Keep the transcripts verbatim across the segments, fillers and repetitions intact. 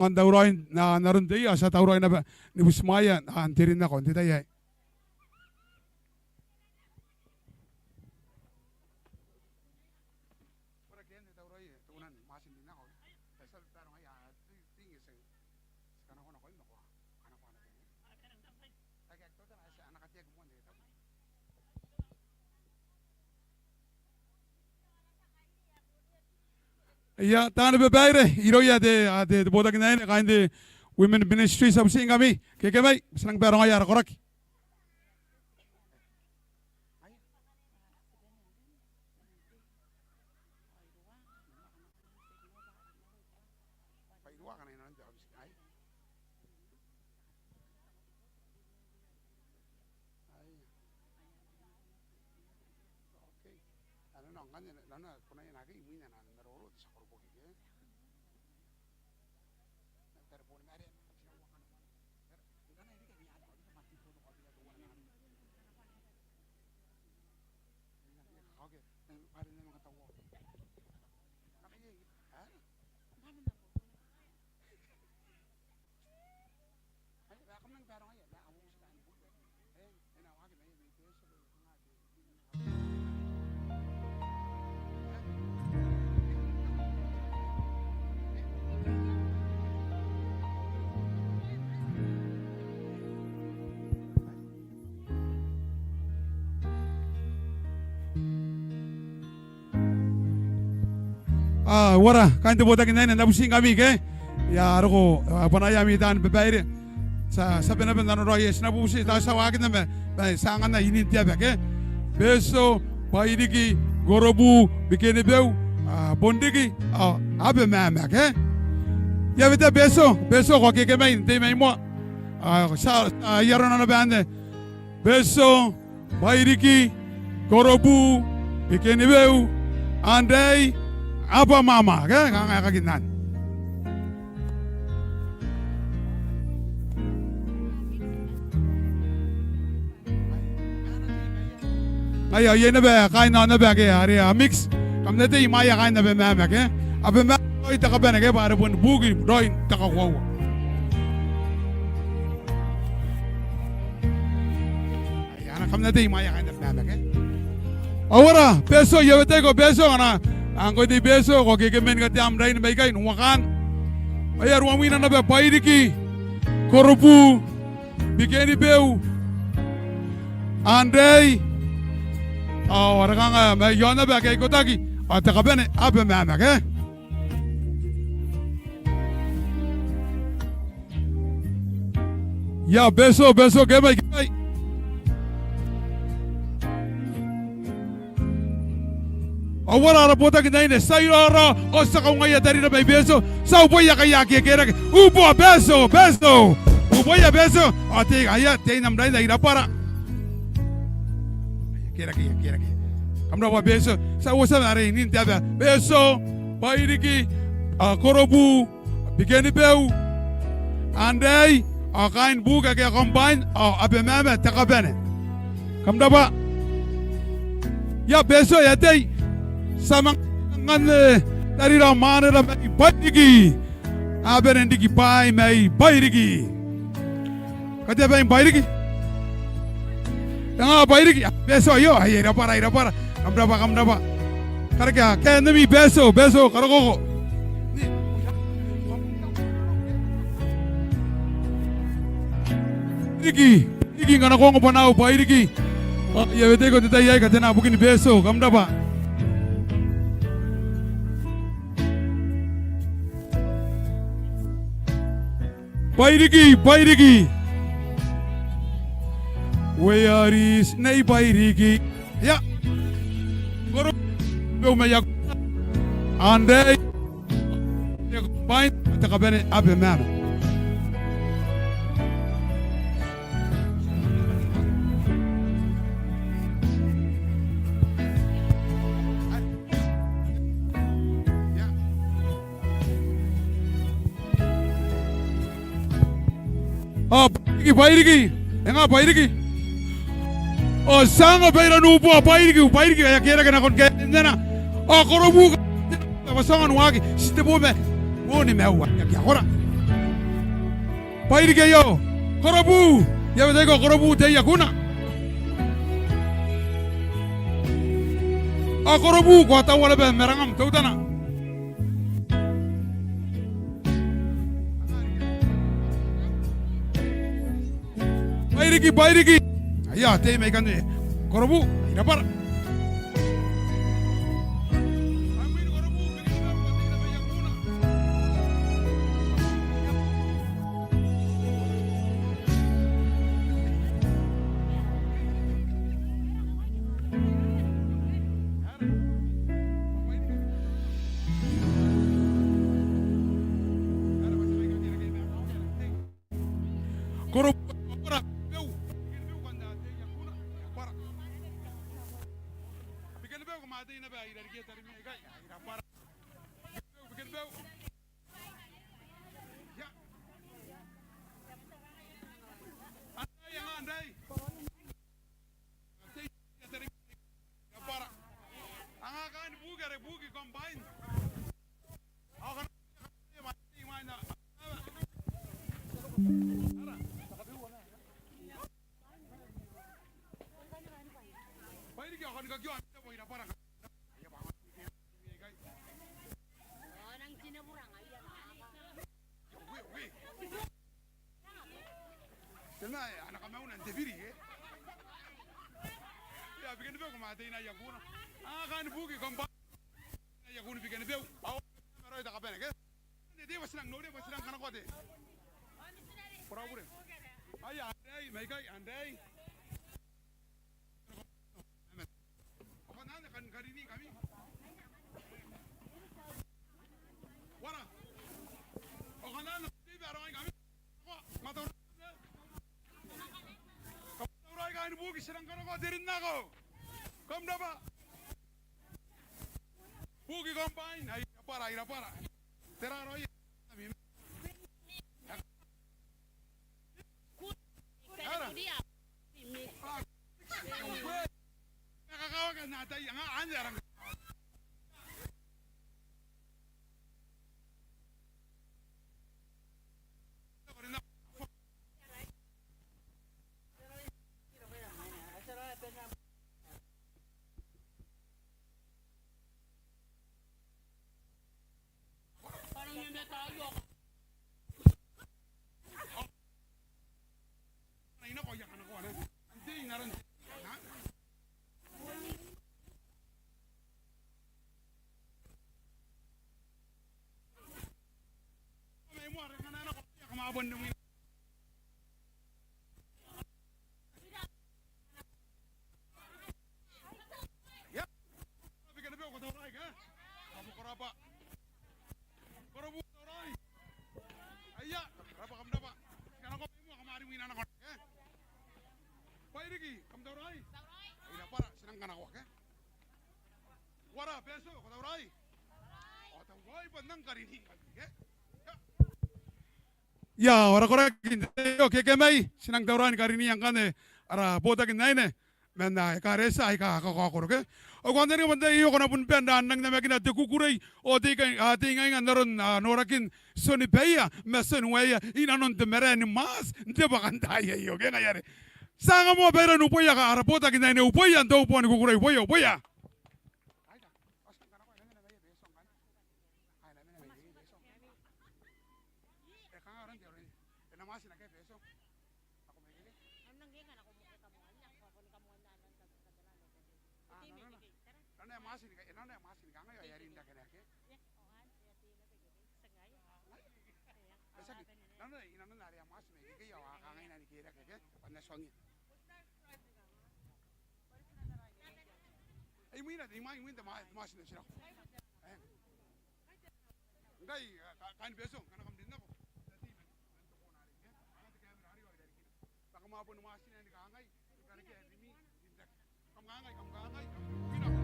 Ao n tauraoi n aron te ia, ti a tauraoi naba ni butimwaea n te rin nako n te tai aei. Ia, taani babaire irouia te, a, te, te botaki n aine, kaain te Women Ministry, ti a butiingkami, ke, ke mai, ti nang barongaia ara koraki. A, uara, kaain te botaki n aine, N na butiingkami ke? Ia, a roko, a, bwanaia ami taani babaire. Ti a, ti a bane naba n nanora, e, ti na bubuti, tao ti a waaki naba, ma, ma ti a anganna inin te aba ke? Betio, Bairiki, Korobu, Bikenibeu, a, bon riki, a, Abemama ke? Ia, wetea Betio, Betio ko a kekemai n tei mai moa. A, ti a, a, ai arona naba anne. Betio, Bairiki, Korobu, Bikenibeu, Antai, Abemama ke? Kanga e kakinna. Ngaia, iai naba kaain aon aba ake are a mix. Kam na tei imwaia kaain Abemama ke? Abemama raoi te kabane ke, bwa are bon buki raoi n te kakoaua. Ia, kam na tei imwaia kaain Abemama ke? Ao uara, Betio, I a weteiko Betio, ngkana ngkoe tei Betio, ko a kekemai ni katea am rain mai ikai n uakaan. Ao e a ruamwina naba Bairiki, Korobu, Bikenibeu, Antai, ao are kanga mai aon aba ake a ikotaki, ao te kabane Abemama ke? Ia, Betio, Betio, kemai, kemai. Ao uara ara botaki n aine, ti a iraorao, ao ti a kaungaia tarira mai Betio, ti a uboia kaia ake a kerake. Uboa Betio, Betio. Uboia Betio. Ao tei, aia, tei n am rain, ai rabwara. Aia, kerake, aia, kerake. Kam rabwa Betio. Ti a uotia ma are inin te aba. Betio, Bairiki, a, Korobu, Bikenibeu, Antai, ao kaain buki ake a combine, ao Abemama te kabane. Kam rabwa. Ia Betio, e a tei. Ti a manga anganne tarira mwanera mai Bairiki. A bane n riki bwaai mai Bairiki. Katea bwaai n Bairiki. E nga Bairiki. A, Betio aio. Ai, ai rabwara, ai rabwara. Kam rabwa, kam rabwa. Karekea kaenemi Betio, Betio, karokoako. Riki, riki ngkana ko ongo bwanaau Bairiki. Ao I a weteiko n te tai aei, katena bukini Betio, kam rabwa. Bairiki, Bairiki. Where is Nei Bairiki? Ia. Koro. Beu mai ia. Antai. Ia, bwain te kabane Abemama. Ao Bairiki, Bairiki. E nga Bairiki? Ao ti a anga baira n uboa Bairiki, Bairiki ae a kerake nakon kainennena. Ao Korobu, bwa ti a anga n waaki, ti te bo ma, bo ni maua, e aki akora. Bwai riki aio. Korobu. I a bataiko korobu te ia kuna. Ao korobu ko a taua naba marangam teutana. Bwai riki, bwai riki. Aia, tei mai ikanne. Korobu, irabara. Korobu, bora, beu, beu kanda te ia kuna, bora. Bikene beu ko mate ina ba ira riki tarimne ikai, ira bora. Bikene beu, bikene beu. Ia. Andai, andai. Anga kaain buki are buki combine. Ao kana bwai riki ao kanikakio am tabo ira bwara. Tena, e, ana kamauna n te biri, e. Ia, bikene beu ko mate ina ia kuna. Anga kaain buki combine. Ina ia kuna bikene beu. Ao, maroi te kabane, ke? Te, te, bwa ti nang noria, bwa ti nang kanakoa te. Kora bure. Aia, andai, mai ikai, andai. Ao kanga anne kan karini kami. Wara. Ao kanga anne kan tei bwa raoi kami. Kam tauraoi kaain buki, ti nang kanakoa te rin nako. Kam rabwa. Buki combine, ai rabwara, ai rabwara. Tera raoi. Ara. Kakawaki n ataia, nga anne arang. Ia. Bikene beu ko tauraoi, ke? Kam ko rabwa. Korobu tauraoi. Aia, rabwa kam rabwa. Ti kanakoa mai moa kam a rimwina nako, ke? Bwai riki, kam tauraoi? Ai rabwara, ti nang kanakoa, ke? Wara, Beso, ko tauraoi? Ao tauraoi bwa N nang karini, ke? Ia. Ia, ao ara koraki n te tai aio, ke, ke mai, ti nang tauraoi ni karinia ngkanne ara botaki n aine man, a, ekaretia aika kakaokoro, ke. Ao ko antai ngke bwa n te tai aio ko na bon bane n nang namakina te kukurei ao te ika-, a, te ingainga n aron, a, norakin tion baia ma tion waeia inanon te marae ni Maati n te bwakantaai aio, ke, ngaia are. Ti a anga moa bairan Ubwai, ara botaki n aine Ubwai, n te ubwai ni kukurei, Ubwai, Ubwai. Ai, na mena mai Beso ngkanne. Ai, na mena mai Beso. E kanga aron te aro. E na Maati nako Beso. Nako mai ikekei. Ah, nano, nano. Nano e Maati ni ka-, nano e Maati ni kangai ao e a rin n rake nako. Nano, i nanon are e a Maati mai ikekei ao a kangai nani ke rake ke. Bwa N na tuangia. Ai imwina, imwina, imwina te Ma-, Maati n Otinako. Eh. Ngkai, ka-, kaain Beso, ngkana kam rin nako. Bwa kam a bon Maati nani kangai, i rarikea rimwi, rin rake. Kam kangai, kam kangai, kam kangai.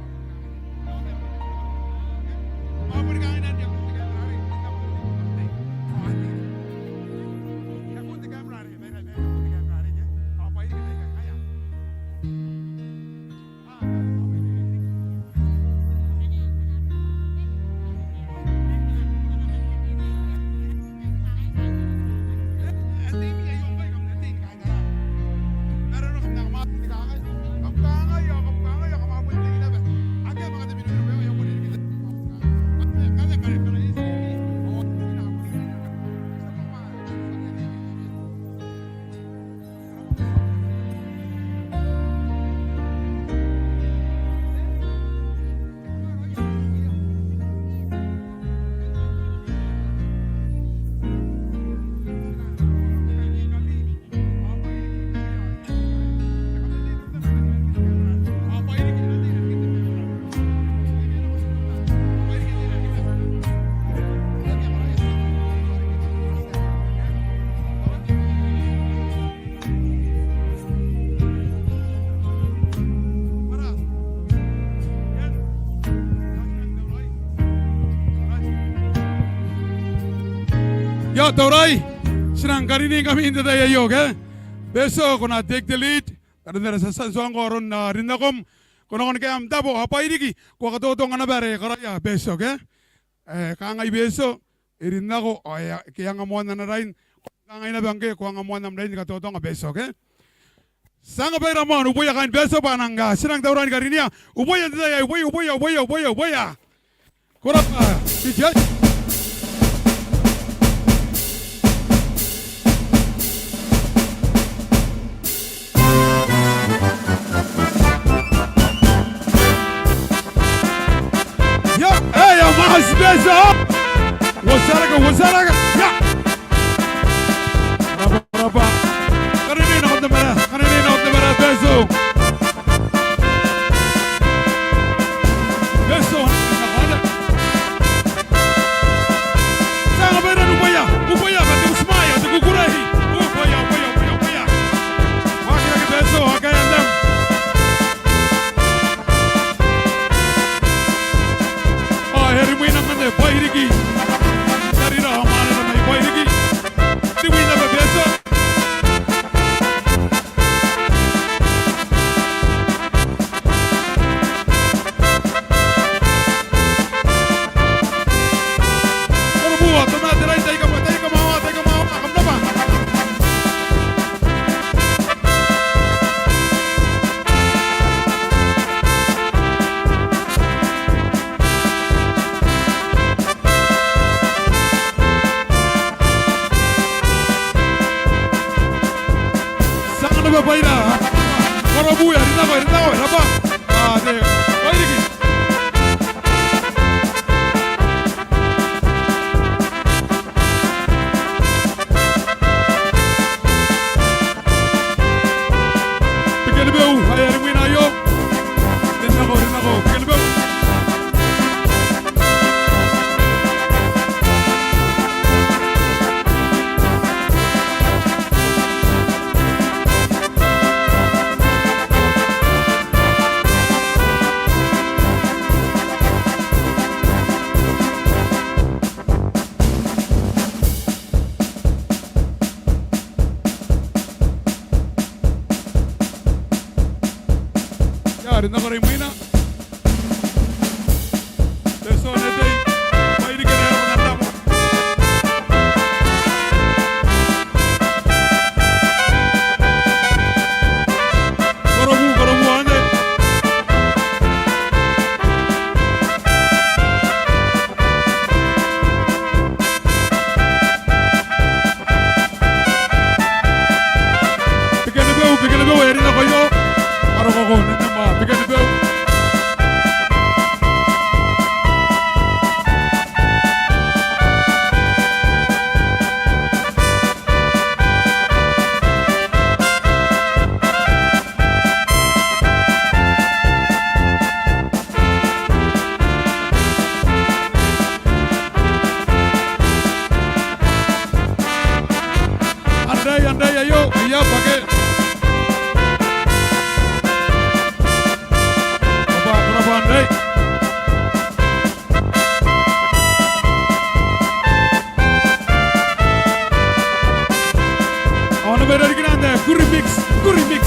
Tauraoi, ti nang kariningkami n te tai aio ke? Betio, ko na take the lead. Tarantara, ti a tia n tuangko aron, a, rinnakom. Ko na kona ni kaea am tabo, a Bairiki, ko a katotonga naba are karaoia Betio ke? E, kangai Betio, e rinnako, ao e, ke e anga moan ana rain, kangai naba ngke ko anga moan am rain ni katotonga Betio ke? Ti a anga baira moa n Ubwea kaain Betio bwa a nang, a, ti nang tauraoi ni karinia. Ubwea n te tai aei, Ubwea, Ubwea, Ubwea, Ubwea, Ubwea. Ko rabwa, D J. Ia, e, ia, mwaiti Betio. Uotarake, uotarake. Ia. Ko rabwa, ko rabwa. Karinii nakon te marae, karinii nakon te marae Betio. Betio, nakon te Ti a anga baira n Ubwea, Ubwea, ma te butimwaea, te kukurei. Ubwea, Ubwea, Ubwea, Ubwea. Waakirake Betio, akea antam. Ao e rimwi naba Bairiki. Tarira, ao mwanera mai Bairiki. Rimwi naba Betio. Korobu, toma te rai, tai kama-, tai kamwawa, tai kamwawa, kam rabwa. Ti a anga naba baira. Korobu, e rinako, e rinako, e rabwa. A, te, Bairiki. Bikenibeu, ae e rimwina aio. Rinako, rinako, Bikenibeu. Ia, rinako are imwina. Betio n te tai, Bairiki are e roko n ana tabo. Korobu, korobu anne. Bikenibeu, Bikenibeu, e rinako aio. A roko ko, nene ma, Bikenibeu. Antai, antai aio, ia bake. Baba, baba, antai. Ao naba irarikin anne, Kuri Mix, Kuri Mix.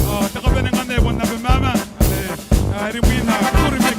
Ao te kabanea ngkanne bon Abemama, are, are rimwina Kuri Mix.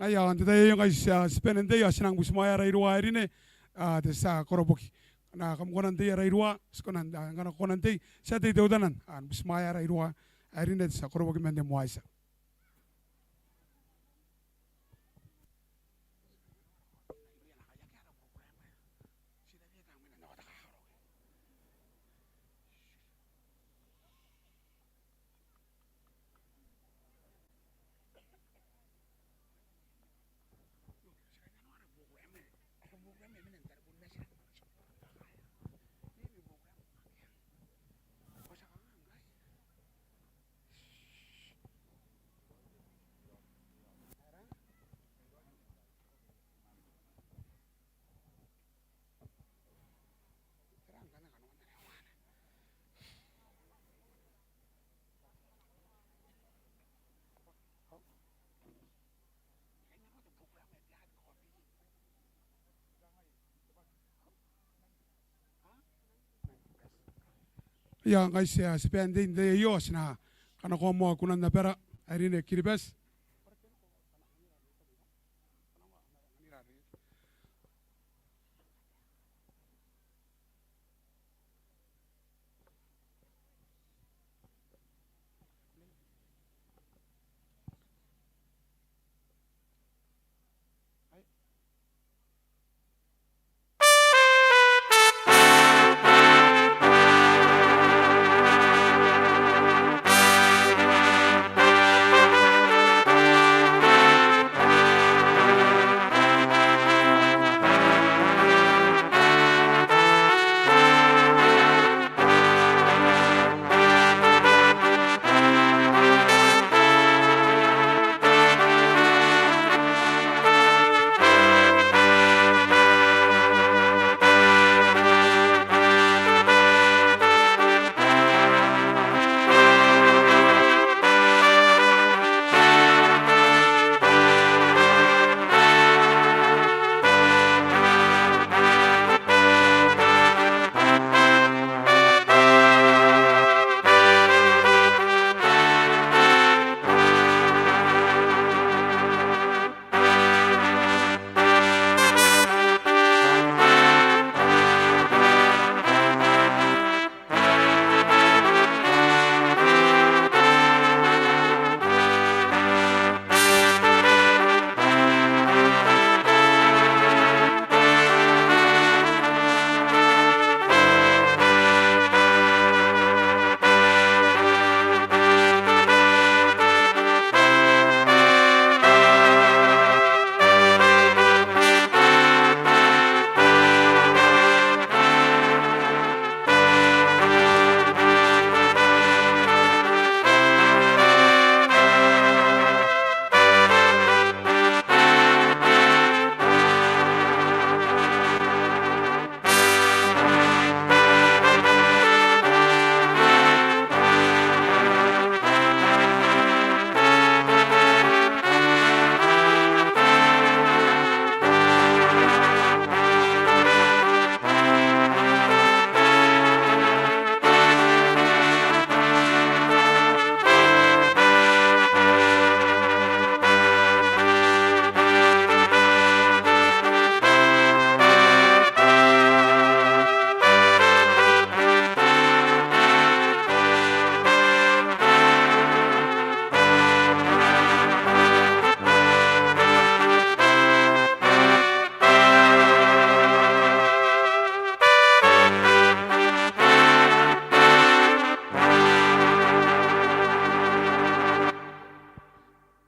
Ngaia, ao n te tai aio ngkai ti a, ti bane n tei, ao ti nang butimwaea ara iruwa ae rine, a, te tia koroboki. Ngkana kam kona n tei ara iruwa, ti kona n, a, ngkana ko kona n tei, ti a tei teutana n, a, butimwaea ara iruwa ae rine, te tia koroboki man te Moaia. Ia, ngkai ti a, ti a bane n te tai aio, ti na kanakoa moa kunan abara ae rine Kiribati.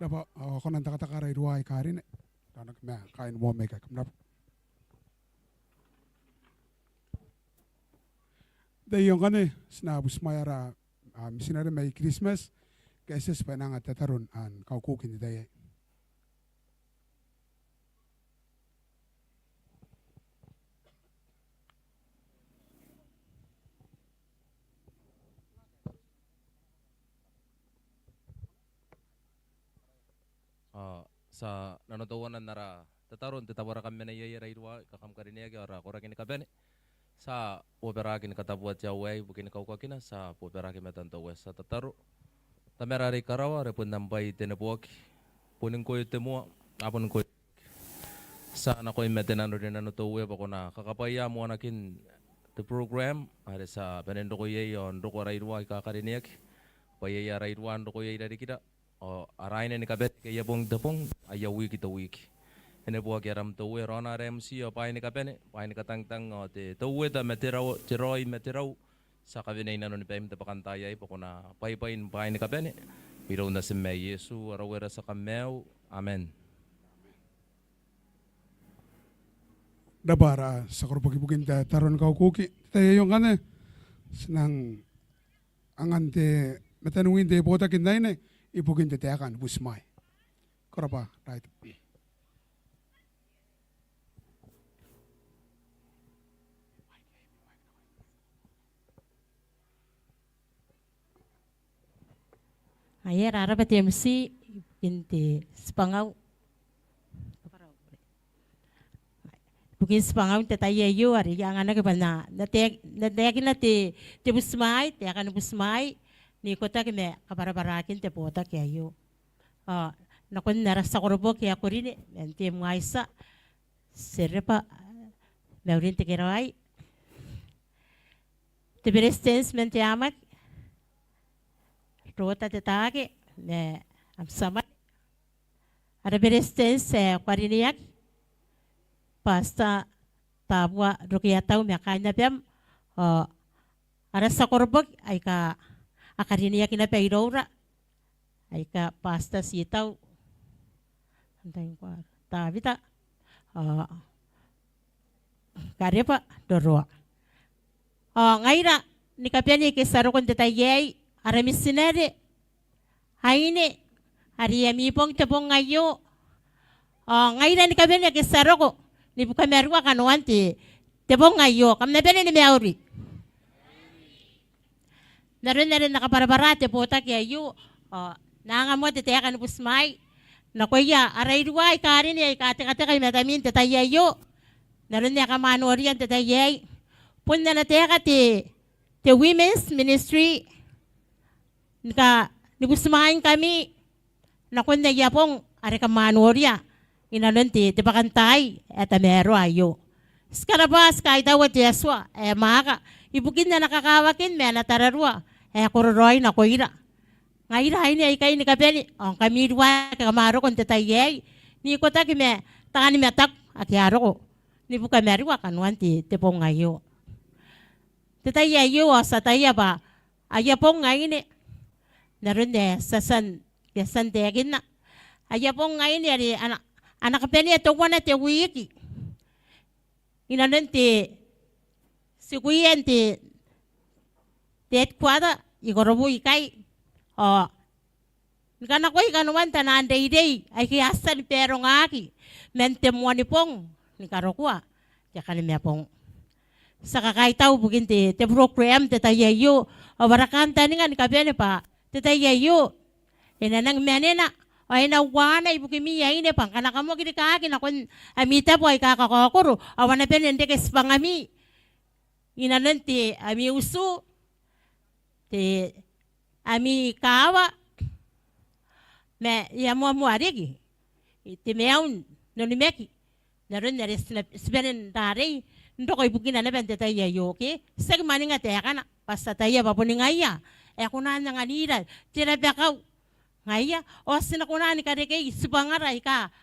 Raba, ao ko nang takataka ara iruwa aika rine. Raonaki ma kaain Uoman aika kam raba. N te tai aio ngkanne, ti na butimwaea ara, a, mitinare mai Kiritimati, ke ti a tibwa anga tataron ana kaukuki n te tai aei. Ao ti a nano teuana n ara tataro n te tabo are kam mena iai, ara iruwa aika kam karineaki, ao ara koraki ni kabane. Ti a bobaraki ni katabua te aoa aei ibukin kaukakina, ti a bobaraki i matan te Uea. Ti a tataro. Tamara are i karawa, are bon am bwai te neboaki, boni ngkoe te moa, a boni ngkoe. Ti a nakoim ma te nanorinano te Uea bwa ko na kakabwaia moanakin te program are ti a bane n roko iai, ao n roko ara iruwa aika karineaki, bwa iai ara iruwa n roko iai i rarikira, ao ara aine ni kabane aia bong te bong, aia wiki te wiki. E neboaki aram te Uea, raona ara M C ao bwaai ni kabane, bwaai ni katangitang, ao te, te ueta ma te rao, te raoi ma te rau, ti a kawenei i nanoni baim n te bwakantaai aei bwa ko na bwaibwai n bwaai ni kabane. Iroun Natim ae Iesu ara Uea, ara tia Kamaiu. Amen. Raba, ara tia koroboki ibukin te tataro ni kaukuki n te tai aio ngkanne, ti nang angan te mataniwi n te botaki n aine ibukin te taeka ni butimwaea. Ko rabwa, right. Aia, raraba te M C ibukin te tibwangau. ibukin tibwangaun te tai aio are I anganaki bwa N na, N na tae-, N na taekina te, te butimwaai, taeka ni butimwaai, n ikotaki ma kabwarabwaraakin te botaki aio. Ao nakon ara tia koroboki ae ko rine, man te MWYSSA, Tia Reeba, maurin te keraoi. Te Beretitenti man te amwaki, Rota Tetaake, ma am tia mwane. Ara Beretitenti ae karineaki, Pastor Tabua Rokeatau ma kaain abam, ao ara tia koroboki aika a karineaki naba iroura, aika Pastor Titau, Tawita, ao Kareba, Roroa. Ao ngaira ni kabane ake ti a roko n te tai aei, ara mitinare, aine, are ami bong te bong aio. Ao ngaira ni kabane ake ti a roko ni bukamarua kanoan te, te bong aio. Kam na bane ni mauri. N aron are N na kabwarabwara te botaki aio, ao N na anga moa te taeka ni butimwaai nakoia ara iruwa aika rine aika tekateka i matami n te tai aio. N aron ae kam a noria n te tai aei, bon ana taeka te, te Women's Ministry ni ka, ni butimwaai ngkami nakon aia bong are kam a noria inanon te, te bwakantaai ae tamaroa aio. Ti karabwa, ti kaitaua te Atua ae mwaaka ibukin ana kakawakin ma ana tararua ae kororaoi nakoira. Ngaira aine aikai ni kabane, ao ngkami iruwa ake kam a roko n te tai aei n ikotaki ma taani mataku ake a roko ni bukamarua kanoan te, te bong aio. Te tai aio ao ti ataia bwa aia bong aine, n aron ae ti a tia n, ti a tia n taekinna, aia bong aine are a na, a na kabanea teuana te wiki inanon te, tikuian te, te headquarter i Korobu ikai. Ao ni kanakoi kanoan taian reirei aike a tia ni barongaki man te Moanibong ni karokoa te Kanimabong. Ti a kakaitau ibukin te, te program n te tai aio, ao ara kantaninga ni kabane bwa te tai aio e na nangi manena ao e na uaana ibukimi aine bwa ngkana kam oki rikaaki nakon ami tabo aika kakaokoro, ao a na bane n reke tibwangami inanon te, ami utu, te, ami kaawa, ma e a moamoa riki te maiu n onimaki n aron are ti na, ti bane n rarei n roko ibukina naba n te tai aio, ke? Tiaki mwaninga taekana bwa ti ataia bwa boni ngaia ae kona n anganira te rabakau. Ngaia ao ti na kona ni karekei tibwangara aika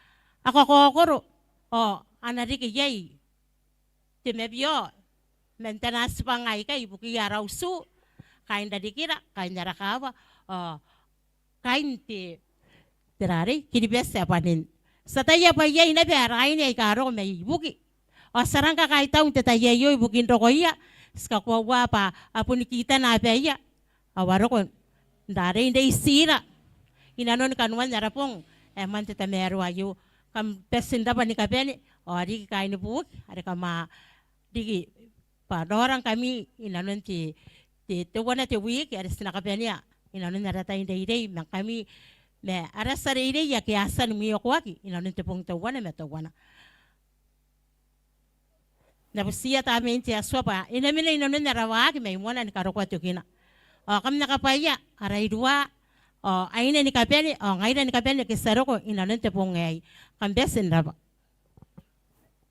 a kakaokoro, ao a na reke iai te mabiao man taian tibwanga aikai ibukiia ara utu, kaain rarikira, kaain ara kaawa, ao kaain te, te rarei, Kiribati ae bwanin. Ti ataia bwa iai naba ara aine aika roko mai buki, ao ti a rang kakaitau n te tai aio ibukin rokoia. Ti kakoaua bwa a boni kitana abaia ao a roko n rarei n reitira inanon kanoan ara bong ae moan te tamaroa aio. Kam bati n rabwa ni kabane, ao riki kaain buki are kam a riki bwa raora ngkami inanon te, te, teuana te wiki are ti na kabanea inanon ara tai n reirei ma ngkami, ma ara tia reirei ake a tia ni mwiokoaki inanon te bong teuana ma teuana. N na butiia Tamnein te Atua bwa e na mena inanon ara waaki mai moana ni karokoa tokina. Ao kam na kabwaia ara iruwa, ao aine ni kabane, ao ngaira ni kabane ake ti a roko inanon te bong aei. Kam bati n rabwa.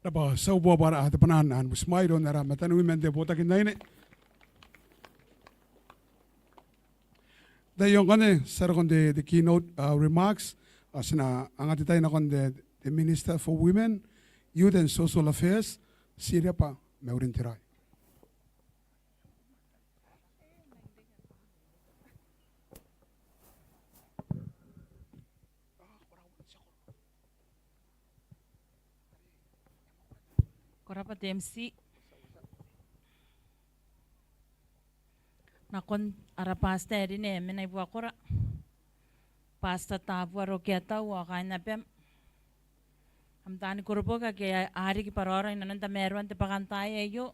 Rabwa, ti a uboa bwa ara, a, te bwanaa ni butimwaai iroun ara mataniwi man te botaki n aine. N tai aio ngkanne ti a roko n te, te keynote, uh, remarks, ao ti na anga te tai nakon te, te Minister for Women, Youth and Social Affairs, Tia Reeba Maurintirai. Ko rabwa te MC. Nakon ara pastor ae rine ae mena i buakora, Pastor Tabua Rokeatau ao kaain abam, am taani koroboki ake a riki bwa raora inanon tamaroan te bwakantaai aio,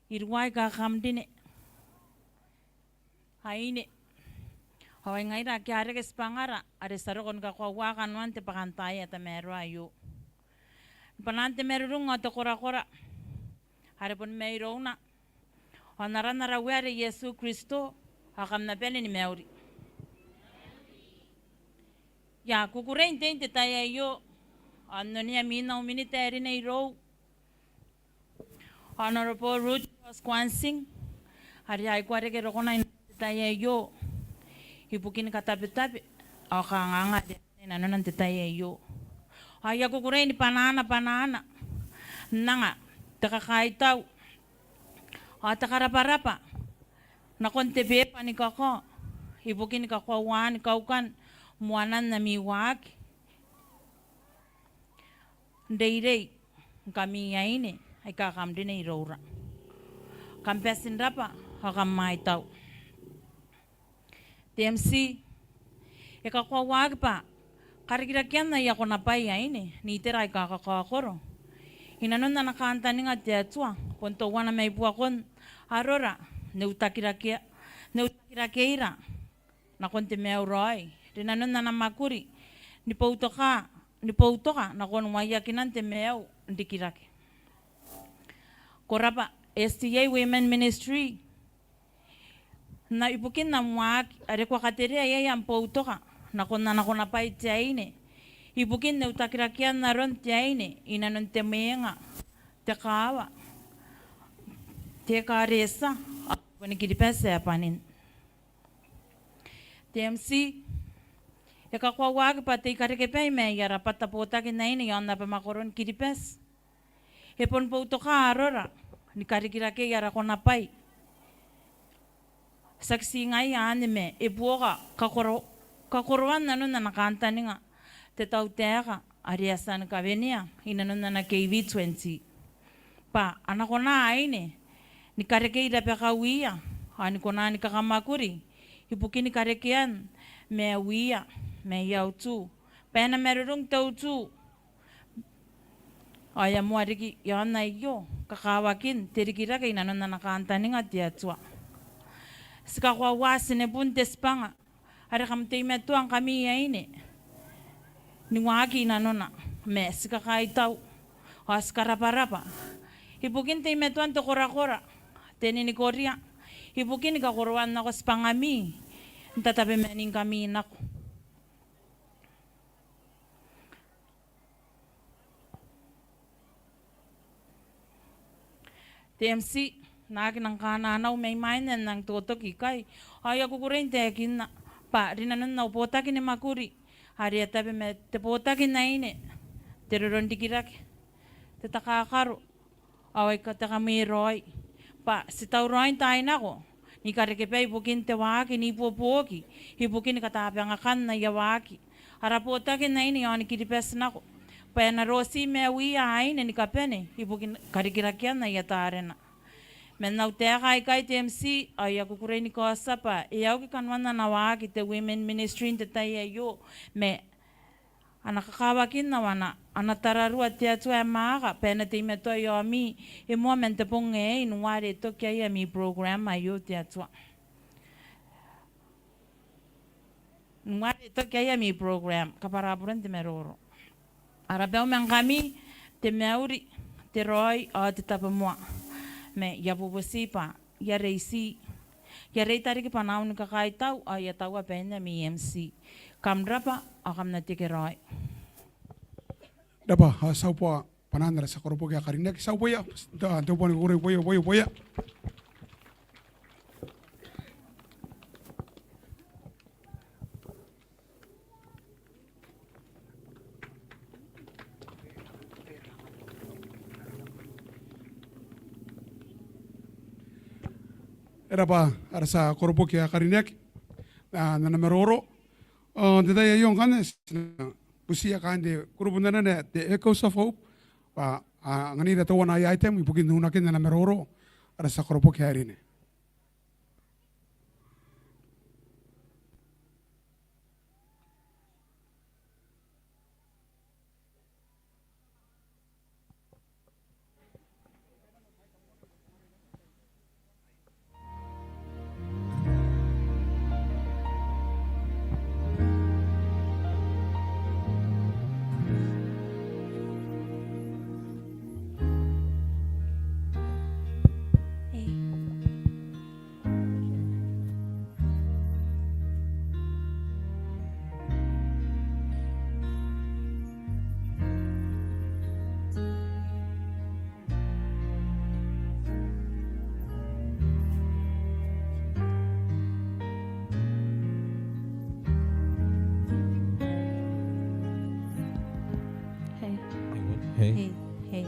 iruwa aika kam rine, aine, ao ai ngaira ake a reke tibwangara are ti a roko ni kakoaua kanoan te bwakantaai ae tamaroa aio. Bwanaan te marurung ao te korakora are boni mairouna, ao n aran ara Uea are Iesu Kristo, ao kam na bane ni mauri. I a kukurei n tei n te tai aio ao n onea mwin au minita ae rineirou, Honourable Ruth Cross Kwansing, are e a aikoa reke rokona n te tai aio ibukin katabetabe ao kanganga are e a tia inanona n te tai aio. Ao I a kukurei ni banaana, banaana n anga te kakaitau ao te karabwarabwa nakon te beeba ni kakao ibukin kakoauaan kaukan moanan ami waaki n reirei ngkami aine aika kam rine iroura. Kam bati n rabwa ao kam aitau. Te MC e kakoauaaki bwa karikirakean aia konabwai aine n itera aika kakaokoro inanon ana kantaninga te Atua bon teuana mai buakon arora n utakirake, n utakirakeira nakon te maiu raoi rinanon ana mwakuri ni boutoka, ni boutoka nakon waiakinan te maiu n rikirake. Ko rabwa SDA Women Ministry n a, ibukin am waaki are ko a katerea iai am boutoka nakon ana konabwai te aine ibukin n utakirakean aron te aine inanon te mwenga, te kaawa, te ekaretia ao boni Kiribati ae bwanin. Te MC e kakoauaaki bwa te ikarekebai mai ara bwata botaki n aine iaon abamwakoron Kiribati e bon boutoka arora ni karikirakei ara konabwai. Tiaki ti ngaia anne ma e buoka kakoro, kakoroan nanon ana kantaninga te tautaeka are e a tia ni kawenea inanon ana KV twenty bwa a na kona aine ni karekei rabakawiia ao ni kona ni kakamwakuri ibukin karekean maiuia mai autu bwa e na marurung te utu ao e a moa riki iaon aio kakawakin te rikirake inanon ana kantaninga te Atua. Ti kakoaua tinebun te tibwanga are kam teimatoa ngkami aine ni waaki inanona, ma ti kakaitau ao ti karabwarabwa ibukin teimatoan te korakora, te ninikoria ibukin kakoroan nako tibwangami n tatabemaningkami nako. Te MC, N na aki nang kananau mai mwaina n nang totoki ikai, ao I a kukurei n taekinna bwa rinanon au botaki ni mwakuri are e a tabe ma te botaki n aine, te roronrikirake, te takakaro ao aika te kamweraoi, bwa ti tauraoi n taai nako ni karekebai ibukin te waaki n ibuobuoki ibukin katabangakan aia waaki ara botaki n aine iaon Kiribati nako, bwa e na roti maiuia aine ni kabane ibukin karikirakean aia tarena. Man au taeka aikai te MC, ao I a kukurei ni kaotia bwa e a uki kanoan ana waaki te Women Ministry n te tai aio, ma ana kakawakin ao ana, ana tararua te Atua ae mwaaka bwa e na teimatoa iaomi, e moa man te bong aei, n uaare e toki iai ami program aio te Atua. N uaare e toki iai ami program, kabwara buren te maroro. Ara bau ma ngkami te mauri, te raoi ao te tabomoa. Ma I a bubuti bwa I a reiti, I a reita riki bwanaau ni kakaitau, ao I a taua bain ami MC. Kam rabwa, ao kam na tekeraoi. Rabwa, ao ti a uboa bwanaan ara tia koroboki ae karineaki. Ti a uboia, te, te bwanaau ni kukurei, uboia, uboia, uboia. E rabwa ara tia koroboki ae karineaki n ana maroro. Ao n te tai aio ngkanne ti na butiia kaain te kurubu n anene ae te Echoes of Hope bwa a anganira teuana aia item ibukin unakin ana maroro ara tia koroboki ae rine. Hey. Hey. Hey.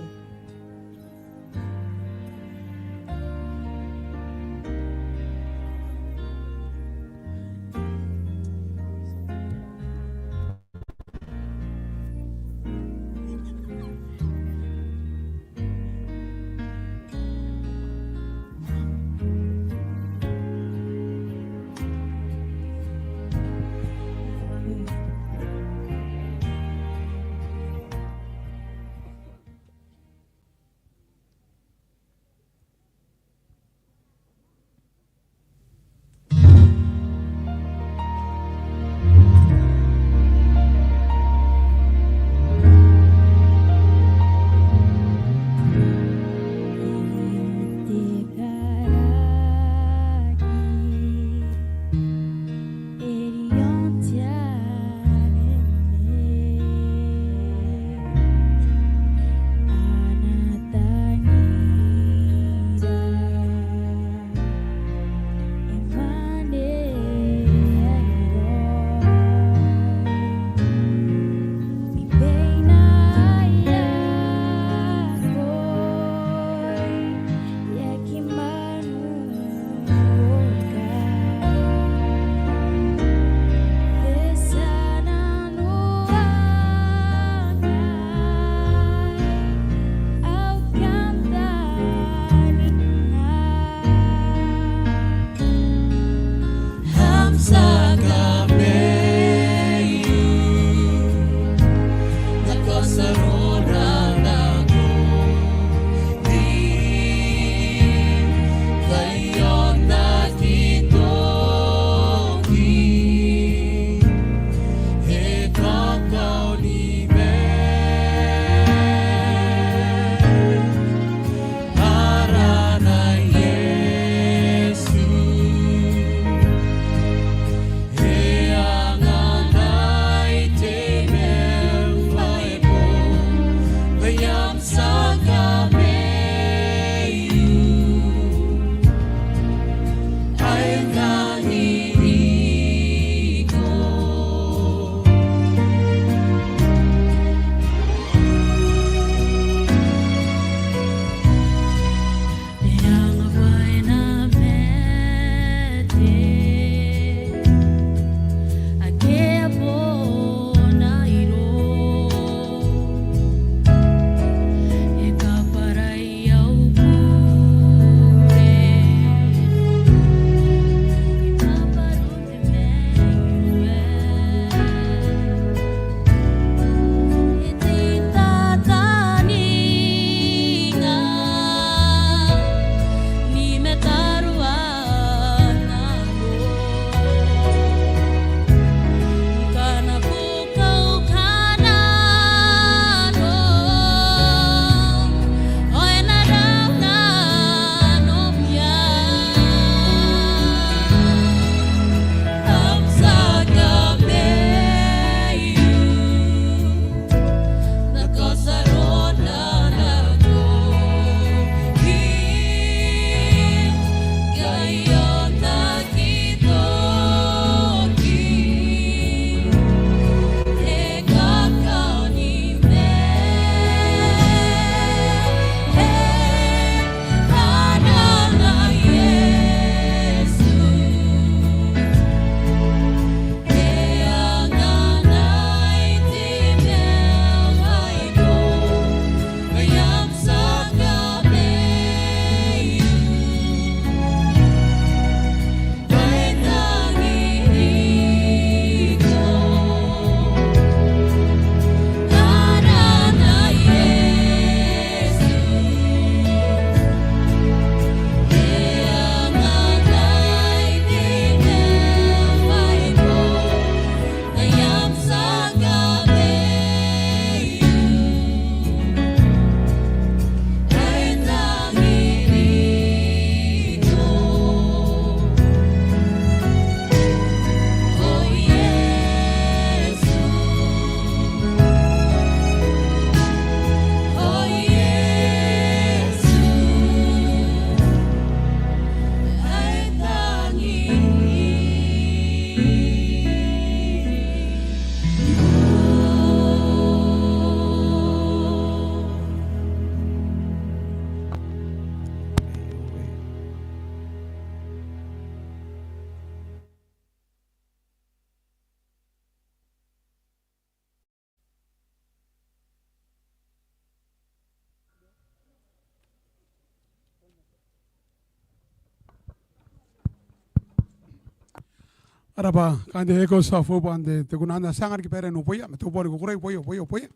Ko rabwa, kaain te Echoes of Hope, ao n te, te kunana, ti a anganaki baira n uboia, ma te uboa ni kukurei, uboia, uboia, uboia.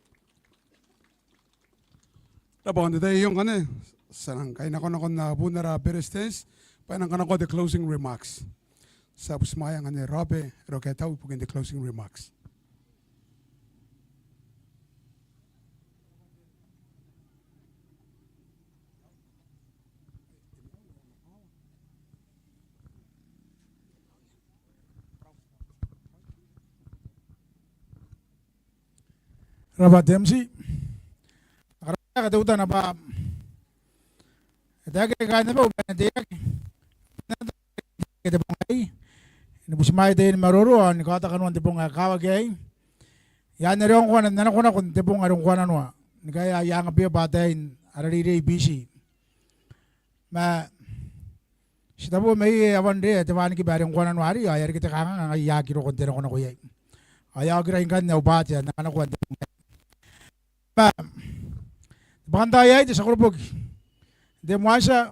Ko rabwa, n te tai aio ngkanne ti a nang kainakonako nakon buun ara Beretitenti bwa e nang kanakoa te closing remarks. Ti a butimwaea ngkanne Robe Roketau ibukin te closing remarks. Ko rabwa te M C. Ko rabwa, e kateutana bwa e taekinaki kaain abau bwa e na teirake te bong aei ni butimwaea te maroro ao ni kaota kanoan te bong ae kakawaki aei. I aan are ngkoa n nakonako n te bong are ngkoananoa, ni kaea aia anga beba ataein ara reirei i Biti. Ma ti tabu ma iai ae a waniria te wanikiba are ngkoananoa arei, ao e a reke te kanganga ngaia e aki roko n te nakonako iai. Ao e a okira ngkanne au bwaati ae N na kanakoa n te bong aei. Ma te bwakantaai aei, te tia koroboki, te moan tia,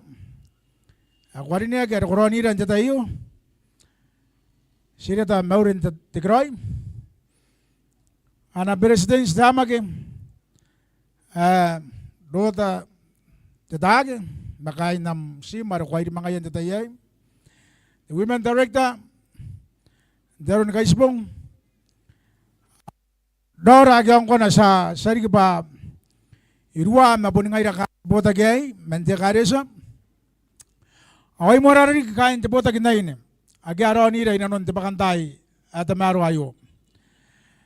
ae ko karineaki are ko raonira n te tai aio, Tireta Mauri n Tekeraoi, ana Beretitenti Teamake, ae Rota Tetaake, ma kaain am tiim are ko a irimangaia n te tai aei, te Women Director n te Aro ni Kaitibong, raora ake a ongkona, ti a, ti a riki bwa iruwa ma boni ngaira kaain te botaki aei man te ekaretia. Ao ai moarara riki kaain te botaki n aine ake a raonira inanon te bwakantaai ae tamaroa aio.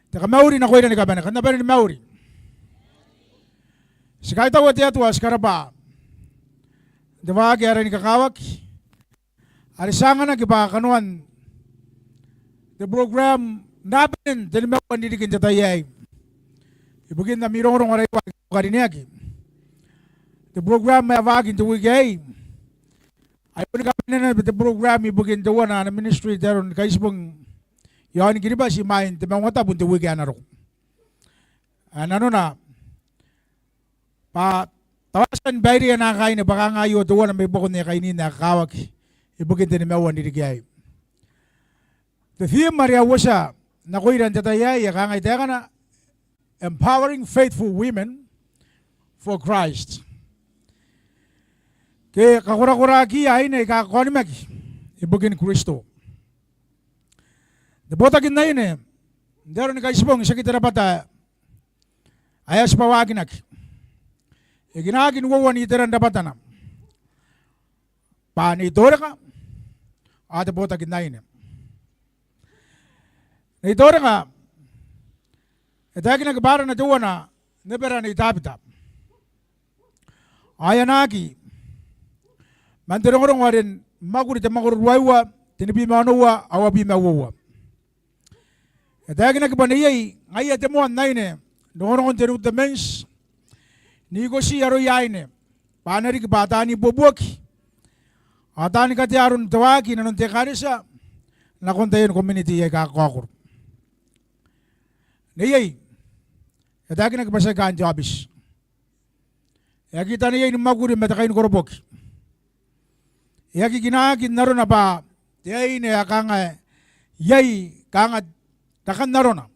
Te kamauri nakoira ni kabane, kam na bane ni mauri. Ti kaitaua te Atua, ti karabwa n te waaki ae rangi ni kakawaki are ti a anganaki bwa kanoan te program n abanen te nimaua n ririki n te tai aei. Ibukin ami rongorongo are e waaki, ko karineaki, te program ae waaki n te wiki aei, ae boni kabanena naba te program ibukin teuana ana ministry te Aro ni Kaitibong i aon Kiribati imwain te Maungatabu n te wiki ae na roko. Ae nanona bwa tao a tia ni baireia naaka aine bwa kanga aio teuana mai buakon aia kainiin ae kakawaki ibukin te nimaua n ririki aei. Te theme are a uotia nakoira n te tai aei e kangai taekana, Empowering Faithful Women for Christ. Ke kakorakorakiia aine aika kakaonimaki ibukin Kristo. Te botaki n aine n te Aro ni Kaitibong, tiaki te rabwata ae a tibwauakinaki. E kinaaki n uoua n iteran rabwatana, bwa Nei Toreka ao te botaki n aine. Nei Toreka e taekinaki bwa arana teuana nebera Nei Tabita. Ao e anaaki man te rongorongo are n Mwakuri te mwakoro ruaiwa, tenibwi ma onoua ao uabwi ma uoua. E taekinaki bwa neiei ngaia te moan aine n rongorongon te New Testament n ikoti aroia aine bwa a na riki bwa taani ibuobuoki ao taani katea aron te waaki inanon te ekaretia nakon taiani community aika kakaokoro. Neiei e taekinaki bwa tiaki kaain te aobiti. E aki taneiai ni mwakuri ma te kainikoroboki. E aki kinaaki n arona bwa te aine ae kanga iai kanga rakan arona.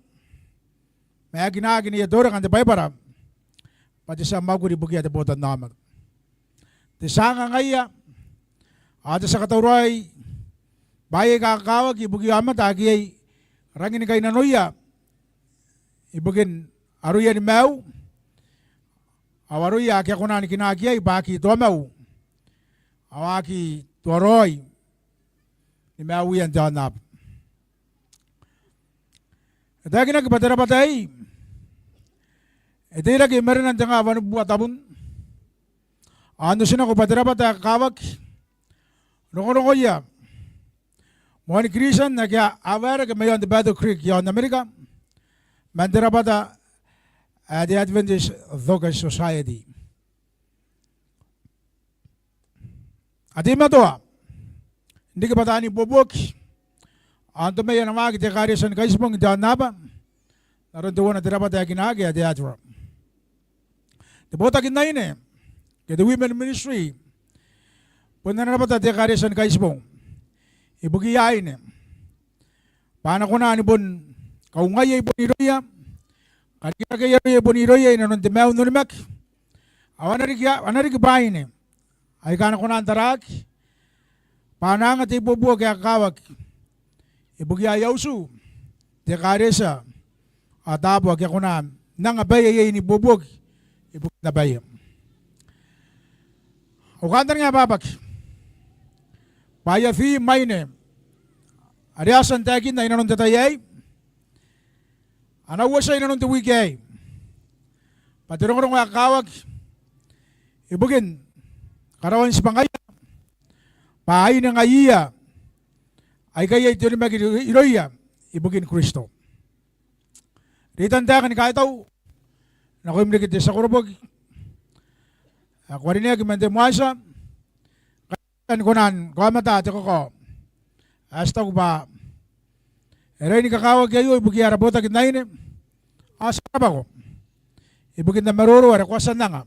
Ma e kinaaki Nei Toreka n te Baibara bwa te tia mwakuri ibukia te botannaomata. Te tia anga ngaia ao te tia katauraoi bwaai aika kakawaki ibukia aomata ake iai rangi ni kainnanoia ibukin aroia ni maiu ao aroia ake a kona ni kinaaki iai bwa a aki toamau ao a aki tuaraoi ni maiuia n te aonnaba. E taekinaki bwa te rabwata aei e teirake i marenan te nga wanibubua tabun ao n otinako bwa te rabwata ae kakawaki rongorongoia moani Kristian ake a waerake mai aon te Battle Creek i aon Amerika man te rabwata ae te Adventist Dorcas Society. A teimatoa n riki bwa taani ibuobuoki ao n tomai ana waaki te ekaretia ni Kaitibong n te aonnaba n aron teuana te rabwata ae kinaaki ae te ADRA. Te botaki n aine ke te Women Ministry bon ana rabwata te ekaretia ni Kaitibong ibukiia aine bwa a na kona ni bon kaungaia i bon irouia, karikirakeia irouia i bon irouia i nanon te maiu n onimaki. Ao a na riki, a na riki bwaai aine aika a na kona n taraaki bwa a na anga te ibuobuoki ae kakawaki ibukia aia utu te ekaretia ao taabo ake a kona n anga bwaai aia ibuobuoki ibukin abwaia. Au kantaninga ae bwabwaki bwa aia theme aine are a tia n taekinna i nanon te tai aei, a na uotia i nanon te wiki aei bwa te rongorongo ae kakawaki ibukin karaoan tibwangaia bwa aine ngaiia aika iai te onimaki irouia ibukin Kristo. Reitan taeka ni kaitau nakoim riki te tia koroboki ae ko karineaki man te mwaiti, ni kona ni kaomata te kakao ae ti taku bwa e riai ni kakawaki aio ibukia ara botaki n aine. Ao ti a rabako ibukin te maroro are ko a tia n anga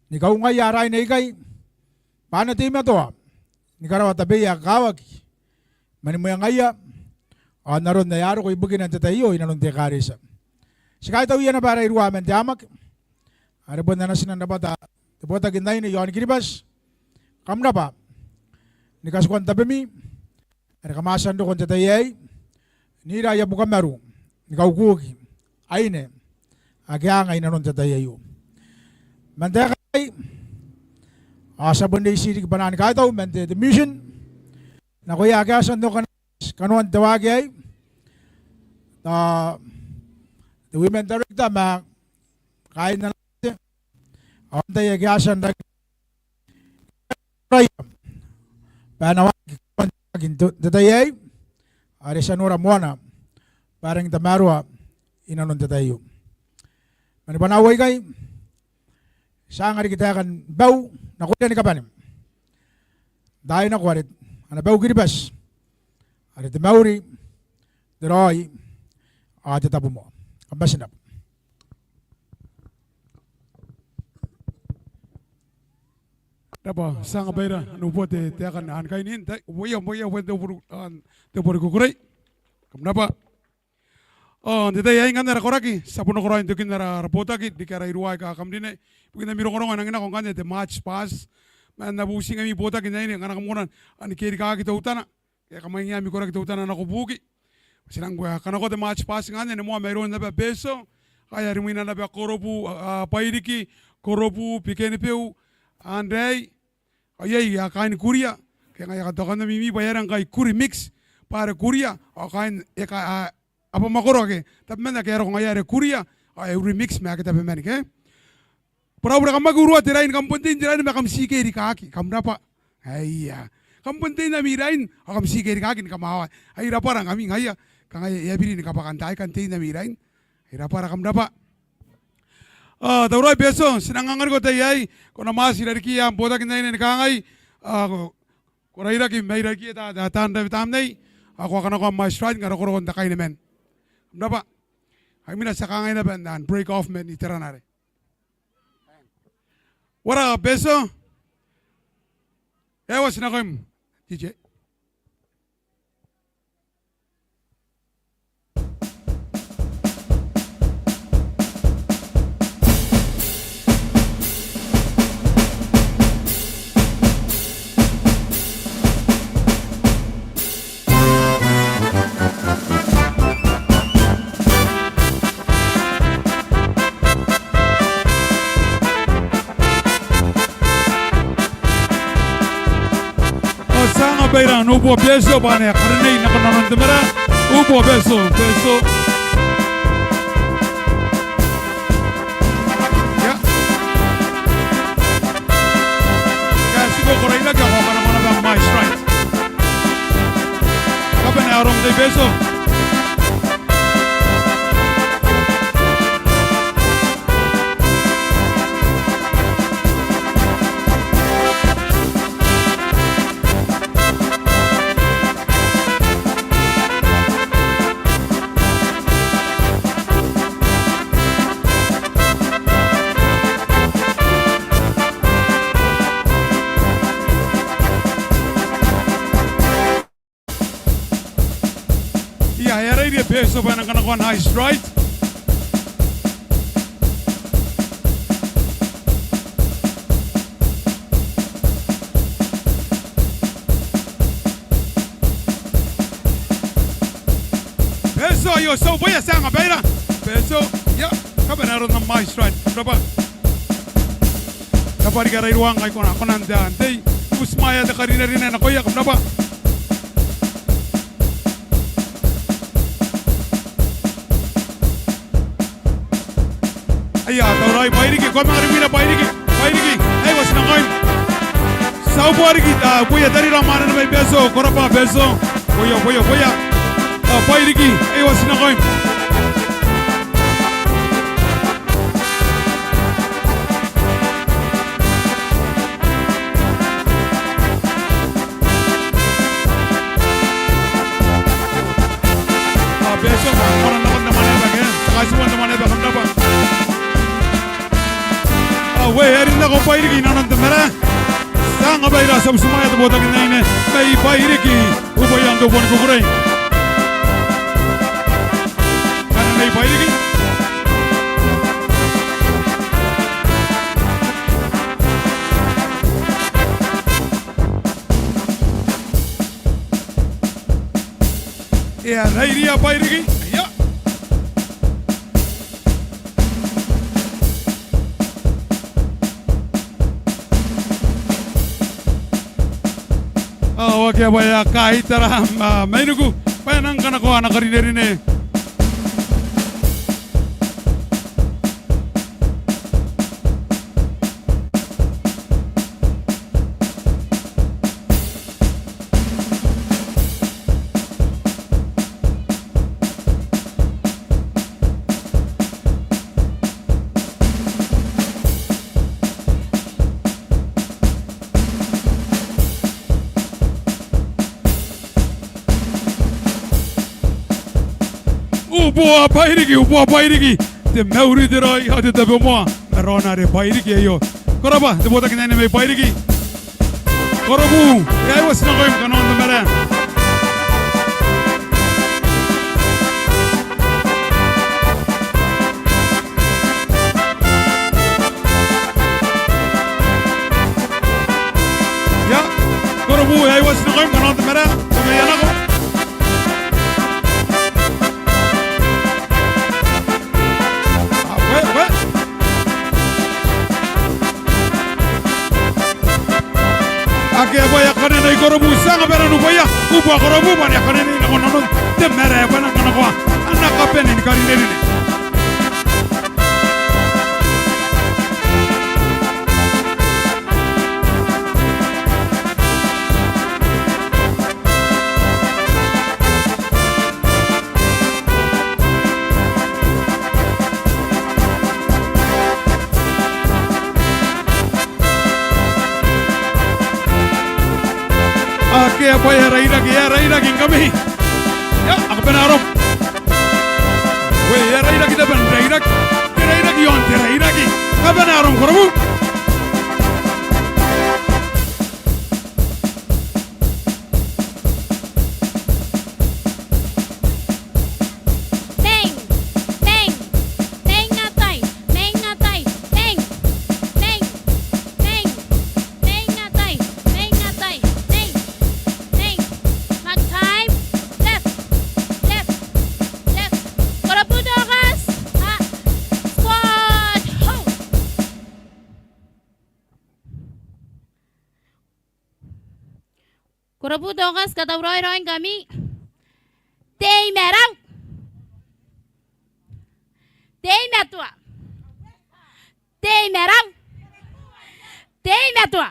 ni kaungaia ara aine aikai bwa a na teimatoa ni karaoa tabeia ae kakawaki mani mwengaia ao n aron ae a roko ibukina n te tai aio i nanon te ekaretia. Ti kaitauia naba ara iruwa man te amwaki are bon ana tinan rabwata te botaki n aine i aon Kiribati. Kam rabwa ni katikua n tabemi are kam a tia n roko n te tai aei n ira aia bukamaru ni kaukuki aine ake a anga i nanon te tai aio. Man taeka aei ao ti a bon reitia riki bwanaan kaitau man te, te mission nakoia ake a tia n oka kanoan te waaki aei, te women director ma kaain ana te, ao antai ake a tia n raki bwa e na waaki kanoan te waaki n te tai aei are ti a nora moana bwa e rangi n tamaroa i nanon te tai aio. Mani bwanaau aikai ti a anga riki taekan bau nakoira ni kabane n taai nako are ana bau Kiribati are te mauri, te raoi ao te tabomoa. Kam bati n rabwa. Rabwa, ti a anga baira n ubua te, te taeka n kainiin tai, uboia, uboia, uboia te buri, te buri kukurei. Kam rabwa. Ao n te tai aei ngkanne ara koraki ti a bon nakoraoi n tokin ara, ara botaki riki ara iruwa aika kam rine ibukin ami rongorongo ae nangi nako ngkanne te March Past. Ma N na bubuti ngkami botaki n aine ngkana kam kona ni kerikaki teutana ke kam mwaingia ami koraki teutana nako buki. Ti nang kanakoa te March Past ngkanne ni moa mairoun naba Betio, ao e a rimwina naba Korobu, a, Bairiki, Korobu, Bikenibeu, Anrei, ao iai, iai kaain Kuria ke ngaia katokan ami mimi bwa e aera ngkai Kuri mix bwa are Kuria ao kaain eka, a, abamwakoro ake tabeman ake a roko ngaia are Kuria ao e remix ma ake tabeman ke. Burabura kam aki urua te rain, kam bon tei n te rain ma kam ti kerikaki. Kam rabwa. Aia. Kam bon tei n ami rain ao kam ti kerikaki ni kamwawa. Ai rabwara ngkami ngaia. Kanga e a biri ni kabwakan taai kan tei n ami rain. Ai rabwara, kam rabwa. Ao tauraoi Betio, ti nang anganiko te tai aei ko na mwaiti irarikiia am botaki n aine ni kangai, ao ko, ko rairaki mai rarikiia ta, ta, taan rabe tamnei ao ko a kanakoa am ae strike n ara korokoro n te kaina man. Kam rabwa. Ai imwina ti a kangai naba n break off man iterana are. Waraka Betio. E a oti nakoim, D J. Ao ti a anga baira n ubua Betio bwa e na karinei nakon nanon te mara. Ubua Betio, Betio. Ia. Kaitiko ko rairaki ao ko a kanakoa naba am ae strike. Kabane arom te Betio. Beso bwa e nang kanakoa n high stride. Beso, aio, tau bwaia, ti a anga baira. Beso, ia, kabane aron am high stride. Rabwa. Rabwa riki ara iruwa ngkai ko na, ko na n tei, n tei. Butimwaea te karinerine nakoia, kam rabwa. Aia, tauraoi Bairiki, ko a manga rimwina Bairiki, Bairiki, ai uati nakoim. Tau bwa riki, a, bwaia tarira mwaane mai Beso, ko rabwa Beso. Bwaia, bwaia, bwaia. A, Bairiki, ai uati nakoim. A, Beso, ko na nakon te mwaneaba ke? Kaitibo n te mwaneaba, kam rabwa. A, we, e a rin nako Bairiki inanon te marae. Ti a anga baira, ti a butimwaea te botaki n aine mai Bairiki. Ubwai ae n te bong ni kukurei. Kanga nei Bairiki. E a rairia Bairiki. Aia. Ao akea bwa e a kaitara, a, mainiku bwa e nang kanakoa ana karinerine. Uboa Bairiki, uboa Bairiki. Te mauri, te raoi ao te tabomoa ma raona are Bairiki aio. Ko rabwa te botaki n aine mai Bairiki. Korobu, e a uati nakoim kanoan te marae. Ia, Korobu, e a uati nakoim kanoan te marae. Tamaia nako. Akea bwa e a kanenei Korobu, ti a anga baira n uboia. Uboa Korobu bwa e a kanenei nako nanon te marae bwa e nang kanakoa ana kabane ni karinerine. Akea bwa e a rairaki, e a rairaki ngkami. Ia, a kabane arom. We, e a rairaki, te bwai n rairaki. Te rairaki iaon te rairaki. Kabane arom, Korobu. Meng, meng, meng atai, meng atai, meng, meng, meng, meng atai, meng atai, meng, meng. Mark time, left, left, left. Korobu Dorcas, ha, squad, ho. Korobu Dorcas, katauraoi raoi ngkami. Tei marau. Tei matua. Tei marau. Tei matua.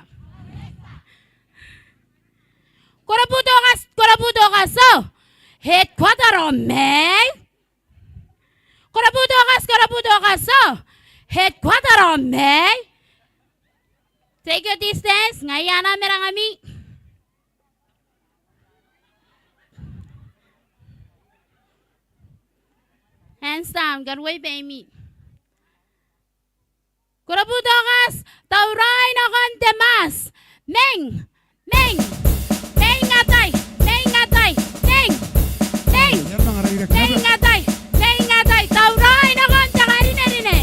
Korobu Dorcas, Korobu Dorcas, o. Headquarter o mai. Korobu Dorcas, Korobu Dorcas, o. Headquarter o mai. Take your distance, ngaia ana mera ngkami. Hands down, karuai baimi. Korobu Dorcas, tauraoi nakon te mask. Meng, meng, meng atai, meng atai, meng, meng, Meingatai, meingatai, tauraoi nakon te karinerine.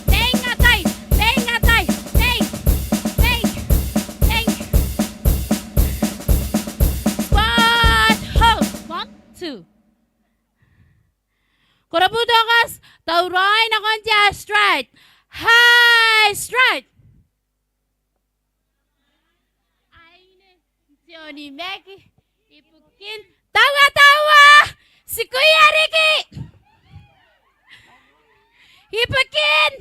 Meingatai, meingatai, mei, mei, mei. Squat, hold. One, two. Korobu Tokas, tauraoi nakon te high stride. High stride. Aine n te onimaki ibukin taua, taua, tikuia riki. Ibukin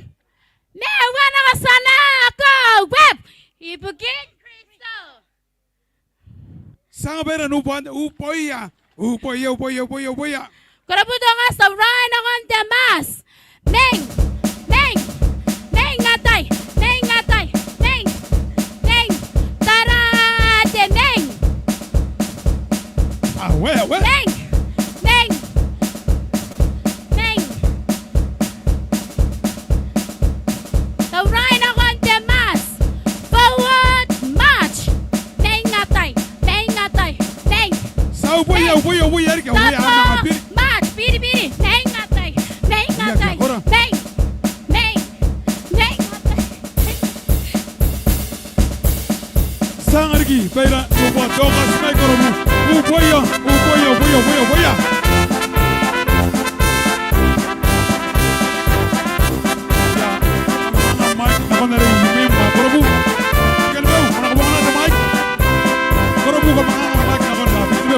meua nako sana ako web. Ibukin Kristo. Ti anga baira n uboan, uboia, uboia, uboia, uboia, uboia. Korobu Tokas, tauraoi nakon te maati. Meng, meng, meingatai, meingatai, meng, meng, tara te meng. Awe, awe. Meng, meng, meng. Tauraoi nakon te maati. Forward march. Meingatai, meingatai, meng. Ti a uboia, uboia, uboia riki, uboia, tapa, ana biri. March, biri, biri, meingatai, meingatai, meng, meng, meingatai. Ti anga riki baira n uboa Tokas mai korobu. Uboia, uboia, uboia, uboia, uboia. Ia, mike nakon are imwina korobu. Bikenibeu, ko na kabongana te mike. Korobu, ko manga ana mike nakon are imwina.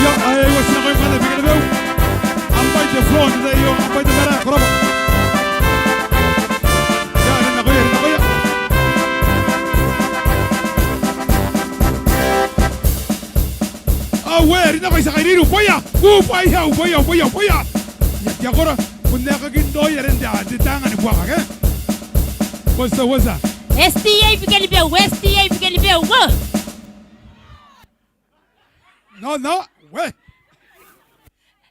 Ia, ae, e uoti nakoim ngkanne, Bikenibeu. Am bwai te floor n te tai aio, am bwai te mara, ko rabwa. Ia, e rin nakoia, e rin nakoia. Aue, e rin nako, I a tia kairiri, uboia. Uboia, uboia, uboia, uboia. Ia, kia kora, bon aekakin raoi are n te, te taanga ni buaka, ke? Uoti, uoti. S D A Bikenibeu, S D A Bikenibeu, o. No, no, we.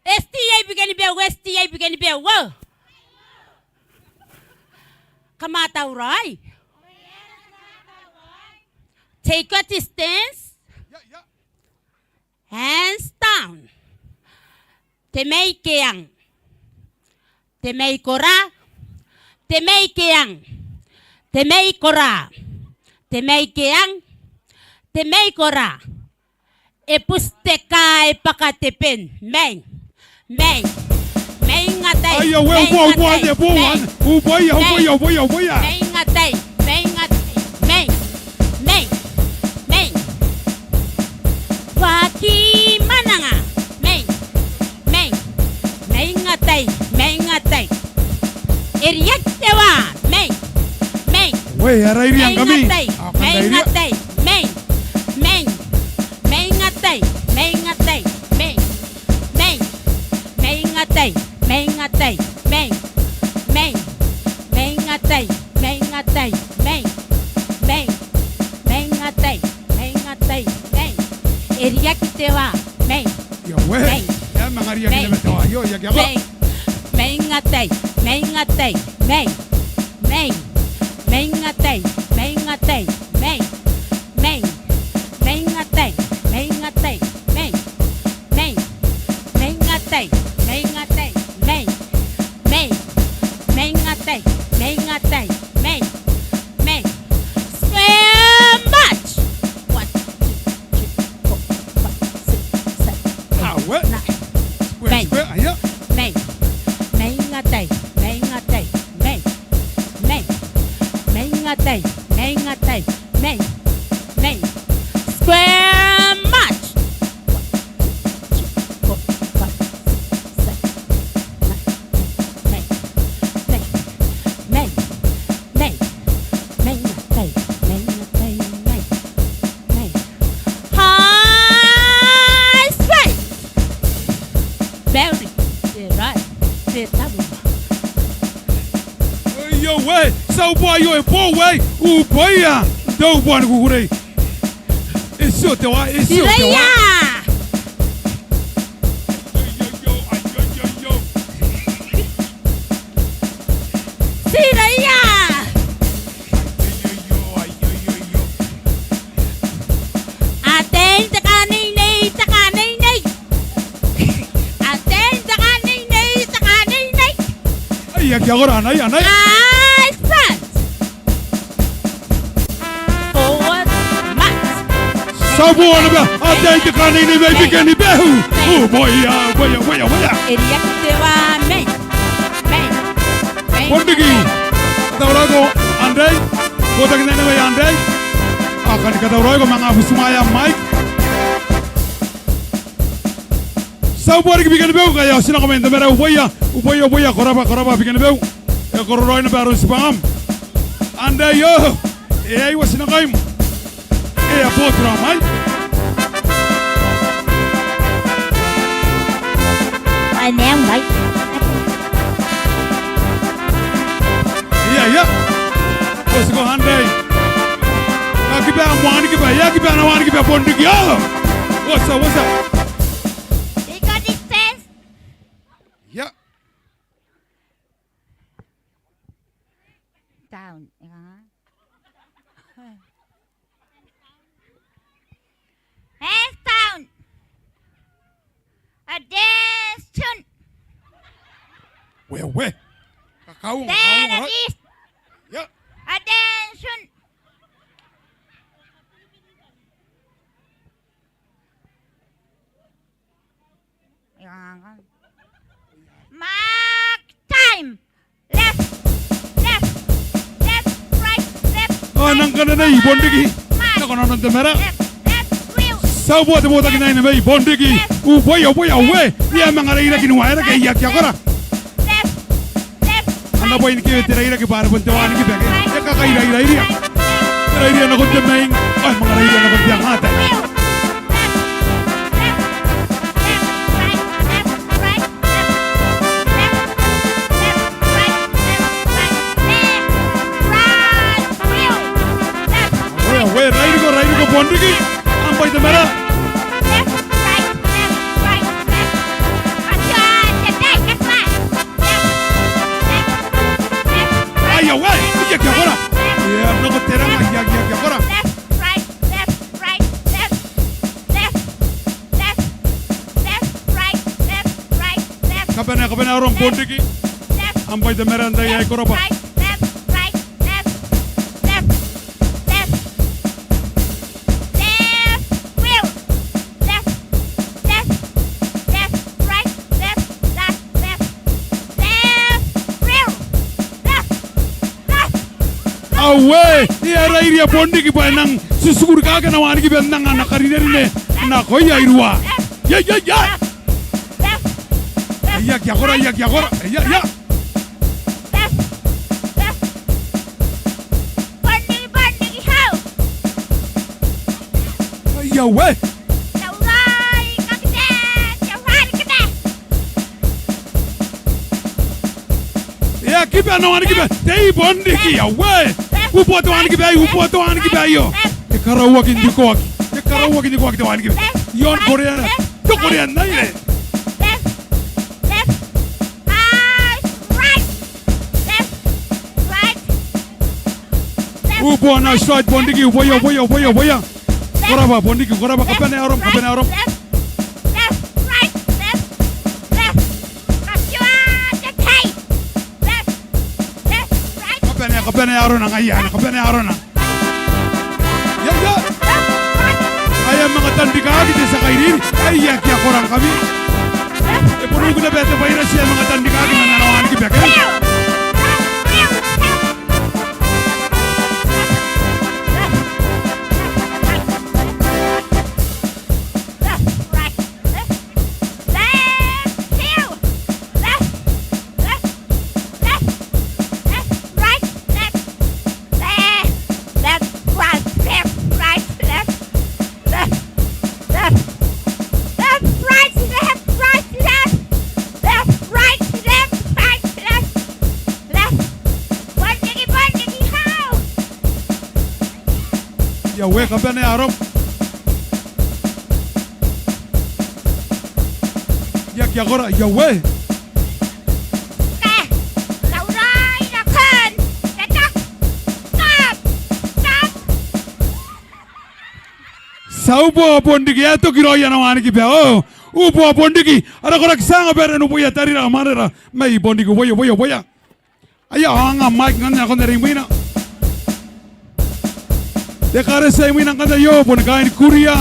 S D A Bikenibeu, S D A Bikenibeu, o. Kam a tauraoi? Take your distance. Ia, ia. Hands down. Te mei keang. Te mei kora. Te mei keang. Te mei kora. Te mei keang. Te mei kora. E buti te kaa, e bwaka te ben. Mei. Mei. Meingatai. Aia, we, uboa, uboa, meingatai, uboa, mei. Uboia, mei. Uboia, uboia, uboia. Meingatai. Meingatai. Mei. Mei. Mei. Waaki mananga. Mei. Mei. Meingatai. Meingatai. E riaki te waa. Mei. Mei. We, a rairiangkami. Meingatai. A kan rairia. Meingatai. Mei. Mei. Meingatai. Meingatai. Mei. Mei. Meingatai, meingatai, mei. Mei. Meingatai, meingatai, mei. Mei. Meingatai, meingatai, mei. E riaki te waa, mei. Ia, we. Mei. E a manga riaki naba te waa aio, ia, kia kora. Mei. Meingatai, meingatai, mei. Mei. Meingatai, meingatai, mei. Mei. Meingatai, meingatai, mei. Mei. Meingatai, meingatai, mei. Mei. Meingatai, meingatai, mei. Mei. Square march. One, two, three, four, five, six, seven, eight, nine. Aue. Square, mei. Square, aia. Mei. Meingatai, meingatai, mei. Mei. Meingatai, meingatai, mei. Mei. Square march. One, two, three, four, five, six, seven, eight, nine, ten. Mei. Mei. Mei. Mei. Meingatai, meingatai, mei. Mei. High strike. Very good. Right. Te tabu. Oi, oi, oi. Ti a uboa aio, e bo, uboia. Te uboa ni kukurei. E tio te waa, e tio te waa. Tiraia. Oi, oi, oi, oi, oi, oi. Tiraia. Iakora anai, anai. Advance. Forward march. Tao bon naba ataei te kantaninga mai Bikenibeu. Uboia, uboia, uboia, uboia. E riaki te wa mai. Mai. Mai. Bondiki. Katauraoiko antai. Botaki n anne mai antai. Ao kani katauraoiko manga butimwaea Mike. Tao bon riki Bikenibeu, ngkai ao ti nako mai n te marae. Uboia, uboia, uboia, ko rabwa, ko rabwa Bikenibeu. E kororaoi naba aron tibwangam. Antai o, e a iwa ti nako mai. E a botu ra mai. Ai, meang mai. Ia, ia. Ko tiko antai. Aki bwa am wanikiba, e aki bwa ana wanikiba Bondiki. Ia. What's up, what's up? Ia. Down. Hands down. Attention. We, we. Kakauongo, kakauongo, right? Ia. Attention. Mark time. Left, left, left, right, left, right. Ao nang kananai Bondiki. March. Nako nanon te marae. Left, left, wheel. Tao bon te botaki n anne mai Bondiki. Left. Uboia, uboia, uboia. E a manga rairaki ni waerake, e aki akora. Left, left, right. Ana bwai ni kewe te rairaki bwa are bon te wanikiba ke. E kakairairairia. Te rairia nakon te maing. Ao e manga rairia nakon te angaatai. Wheel. Left, left, left, right, left, right, left, left, left, right, left, right, left, right, wheel, left, right, left. Rairiko, rairiko Bondiki. Am bwai te marae. Left, right, left, right, left. Atia, te tai, te tai. Left, left, left, right. Aia, we, e aki akora. Left, left, left, right, left. E a nako te ranga, e aki, e aki akora. Left, right, left, right, left. Left, left, left, right, left, right, left. Kabanea, kabanea arom Bondiki. Left, left, left, right, left. Am bwai te marae antai ae ko rabwa. Left, left, left, wheel. Left, left, left, right, left, left, left. Left, wheel. Left. Aue, e a rairia Bondiki bwa e nang titikurikaki ana wanikiba n anga ana karinerine nakoia irua. Ia, ia, ia. E aki akora, e aki akora. Ia, ia. Ia, we. E aki bwa ana wanikiba. Tei Bondiki, aue. Uboa te wanikiba aio, uboa te wanikiba aio. E karauaki n rikoaki. E karauaki n rikoaki te wanikiba. Iaon koreana. Te koreana aio. Uboa ana stride Bondiki, uboia, uboia, uboia, uboia. Ko rabwa Bondiki, ko rabwa, kabanea arom, kabanea arom. Left, left, right, left, left. Kabanea, kabanea arona ngaia, kabanea arona. Ia, ia. Ae a manga tanrikaaki te tia kairiri. Ae e aki akora ngkami. E bon uki naba te bwairati ae a manga tanrikaaki man ana wanikiba ke. Left, left, left, right, left, left, left, right, left, left, left, left, right, left, right, left, left, right, left, right, left, left. Bondiki, Bondiki, hao. Ia we, kabanea arom. E aki akora, ia we. Ke, laurai nakon, ke tak, tak, tak. Tao uboa Bondiki, e a toki raoi ana wanikiba. O, uboa Bondiki. Ara koraki, ti a anga bwa e na uboia tarira, mwanera. Mai Bondiki, uboia, uboia, uboia. Aia, ao anga mic ngkanne nakon are imwina. Te ekaretia imwina ngkanne aio boni kaain Kuria,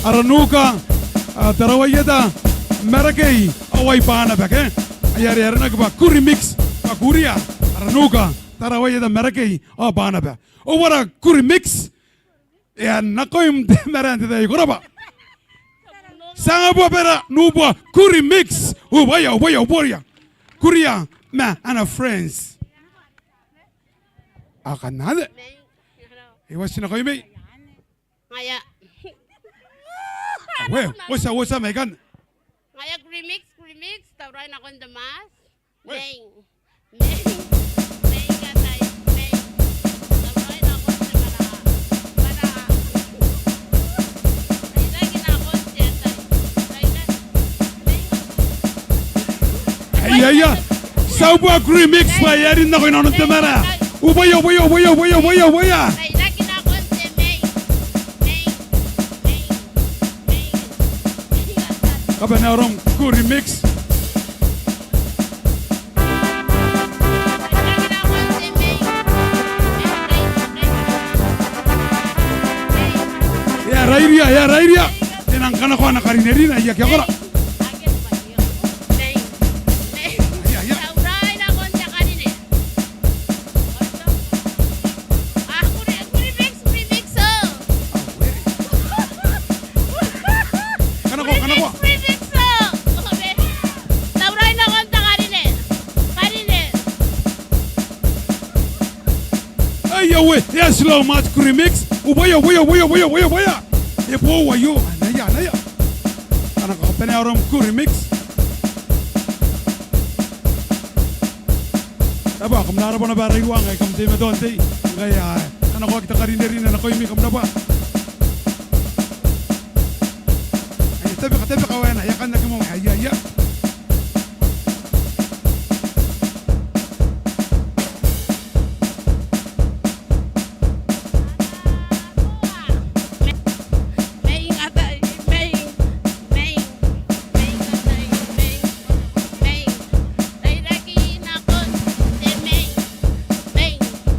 Aranuka, a, Tarawa Ieta, Marakei, ao ai Banaba ke. Aia are aranaki bwa Kuri Mix, bwa Kuria, Aranuka, Tarawa Ieta, Marakei, ao Banaba. Ao ara Kuri Mix e a nakoim te mara n te tai aei, ko rabwa. Ti a bua bera, nubua, Kuri Mix. Ubwaia, ubwaia, ubwaia. Kuria ma ana friends. Ao kam na anne. Mei. E, wa ti nakoim mei. Ngaia. We, otia, otia mai ikanne. Ngaia Kuri Mix, Kuri Mix, tauraoi nakon te maati. We. Mei. Mei. Mei ngkai, mei. Tauraoi nakon te mara. Mara. Tauraoi nakon te tai. Tauraoi. Mei. Aia, aia. Ti a bua Kuri Mix bwa e a rin nako inanon te mara. Ubwaia, ubwaia, ubwaia, ubwaia, ubwaia, ubwaia. Tauraoi nakon te mei. Mei. Mei. Mei. Kabanearom Kuri Mix. E a rairia, e a rairia. E nang kanakoa ana karinerine, aia, kia kora. Aia, aia. Kanakoa, kanakoa. Aia we, e a slow maati Kuri Mix. Ubwaia, ubwaia, ubwaia. E boou aio. Anaia, anaia. Kanakoa, kabanearom Kuri Mix. Rabwa, kam na rabwa naba ara iruwa ngkai kam teimatoa n tei. Ngkai a kanakoaki te karinerine nakoimi, kam rabwa. Aia, tabeka, tabeka waena, e a kan aki moa, aia, aia.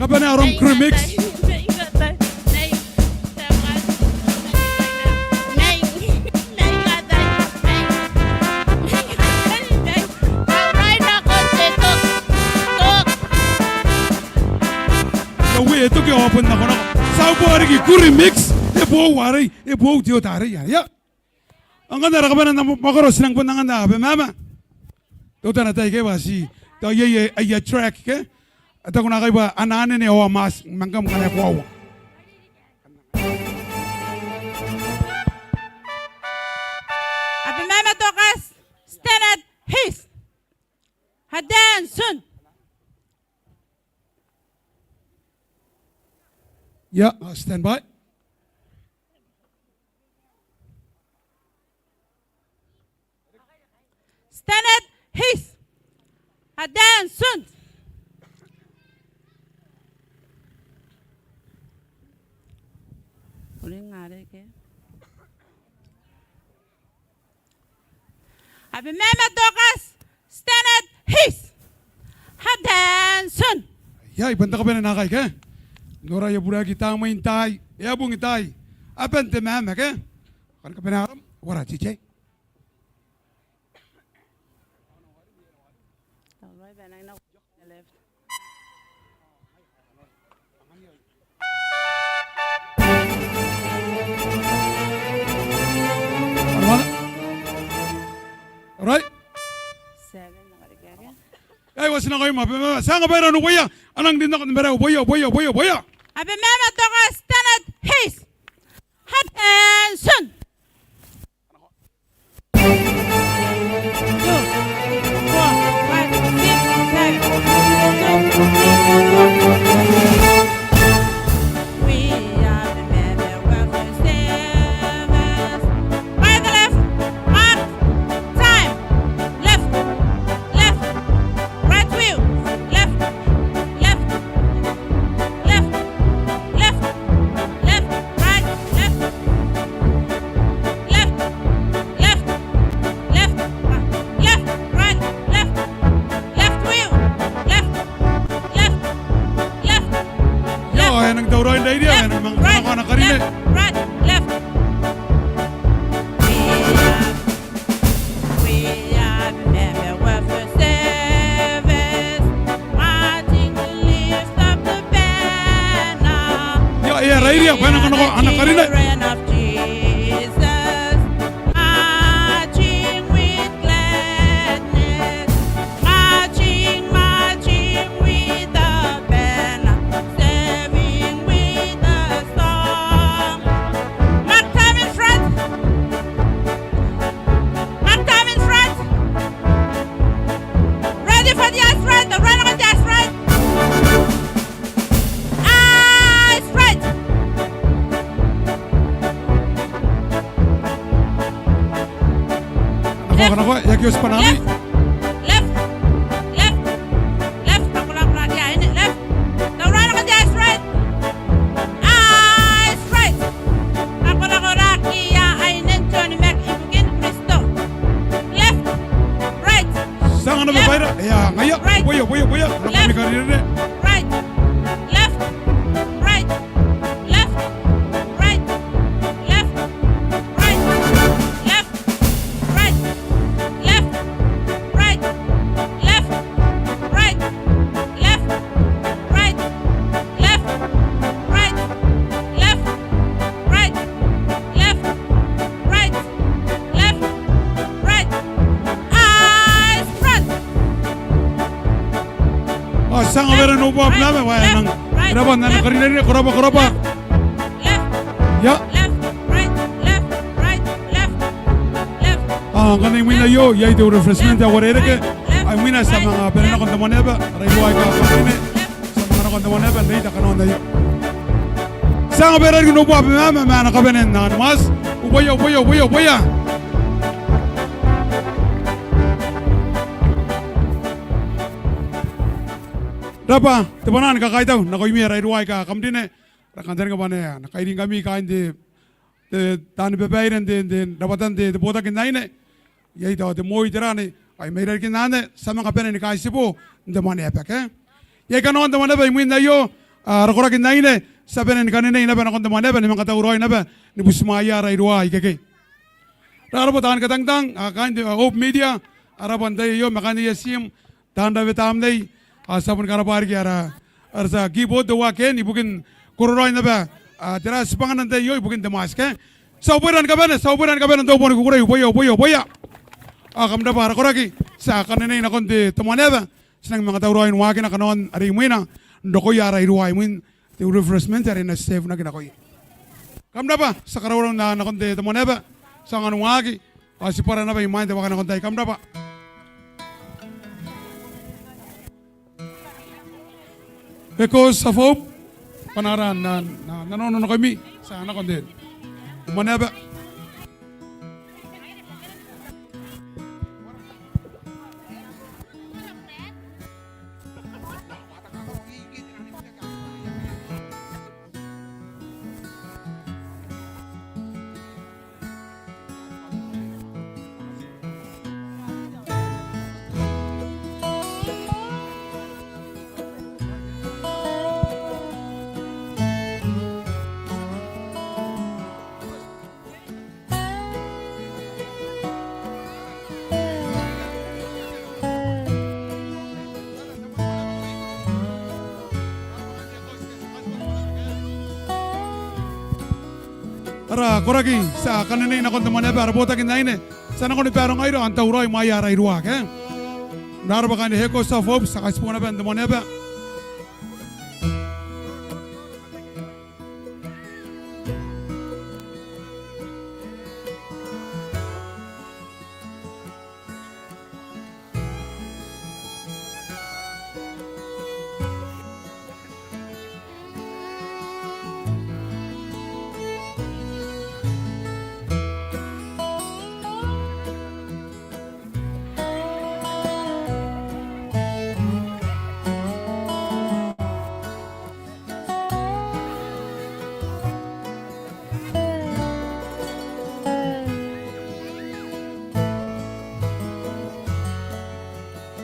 Kabanearom Kuri Mix. Tauraoi nakon te toki. Toki. Ia we, e toki ao a bon nakonako. Ti a bua riki Kuri Mix. E boou arei, e boou te oota arei, ia. Ao ngkanne ara kabane n mwakoro ti nang bon anganna Abemama. Teutana tai ke bwa ti tao iai aia track ke. A taku naakai bwa a na anene ao a maati ma ngkam ngkana e koaua. Abemama Tokas, stand at ease. Attention. Ia, stand by. Stand at ease. Attention. Abemama Tokas, stand at ease. Attention. Ia, I bon te kabanea naakai ke. Nora, e a buraaki tamnein taai, e a bung taai. Aban te mama ke. Kan kabanea arom, wara T J. Alright. Ai, wa ti nako i ma, Abemama, ti a nga baira n ubwaia, a nang rin nako n te marae, ubwaia, ubwaia, ubwaia, ubwaia. Abemama Tokas, stand at ease. Attention. Two, three, four, five, six, seven. Two, three, four. We are the Mama Welfare Service. Right, left, up, time. Left, left, right wheel. Left, left, left, left, left, right, left. Left, left. Nang tauraoi n reiria, left, e nang manga, right, nang manga karine. Left, right, left. We are, we are Beebe Welfare Service, marching to lift up the banner. Ia, ia, reiria, bwa e nang kanakoa ana karine. Children of Jesus, marching with gladness, marching, marching with the banner, serving with the song. Mark time in front. Mark time in front. Ready for the eyes right. Right on the eyes right. Eyes right. Nako, nako, e aki oti bwanami. Left. Left. Left. Left. Nako, nako, nako, ia, in, left. Tauraoi nakon te eyes right. Eyes right. Nako, nako, nako, ia, ai nen John Mack ibukin Kristo. Left. Right. Ti anga naba baira. Ia, ngaia. Right. Boia, boia, boia. Nako, left. Ni karinea. Right. Left. Right. Left, right, left, right, left, right, left, right, left, right, left, right, left, right, left, right, left, right. Eyes front. Ao ti anga baira n obua bwa e nang, e rabwa n ana karinea, ko rabwa, ko rabwa. Ia. Ao ngkanne imwina aio iai te refreshment ae uarereke. Ao imwina ti a manga bane nakon te mwaneaba, ara iruwa aika kam rine. Ti a manga nakon te mwaneaba n reita kanoan aio. Ti anga baira riki n obua bwa e mama ma ana kabanea n ana mwaati. Uboia, uboia, uboia, uboia. Rabwa te bwanaa ni kakaitau nakoimi ara iruwa aika kam rine. Ara kantaninga bwa e na kairingkami kaain te, te taani babaire n te, n te rabwatan te, te botaki n aine. Iai tao te moi, te rane, ai mai rarikin anne ti a manga bane ni kaitibo n te mwaneaba, ke? Iai kanoan te mwaneaba imwin aio, a, ara koraki n aine, ti a bane ni kanenei naba nakon te mwaneaba, ni manga tauraoi naba ni butimwaeia ara iruwa ikekei. Ra, a rabwa taani katangitang, a, kaain te, a, Hope Media, a rabwa n tai aio ma kaain aia tiim, taan rave tamnei, a, ti a bon karabwa riki ara, ara tia keyboard te waken ibukin kororaoin naba, a, tera tibwangana n tai aio ibukin te mwaati, ke? Ti a uboira ni kabane, ti a uboira ni kabane n te bong ni kukurei, uboia, uboia, uboia. Ao kam rabwa ara koraki, ti a kanenei nakon te, te mwaneaba, ti nang manga tauraoi ni waakina kanoan are imwina, n rokoia ara iruwa imwin te refreshment are e na titeunaki nakoia. Kam rabwa, ti a karaurau n nakon te, te mwaneaba, ti a anga ni waaki, ao ti bwara naba imwain te waaki nakon tai, kam rabwa. Echoes of Hope, bwa n ara, n, n, n, nanono nakoimi, ti a nakon te, te mwaneaba. Ara koraki, ti a kanenei nakon te mwaneaba, ara botaki n aine, ti a nakon te barongaira ao n tauraoi imwaia ara iruwa, ke? Ra, a rabwa kaain te Echoes of Hope, ti a kaitibo naba n te mwaneaba.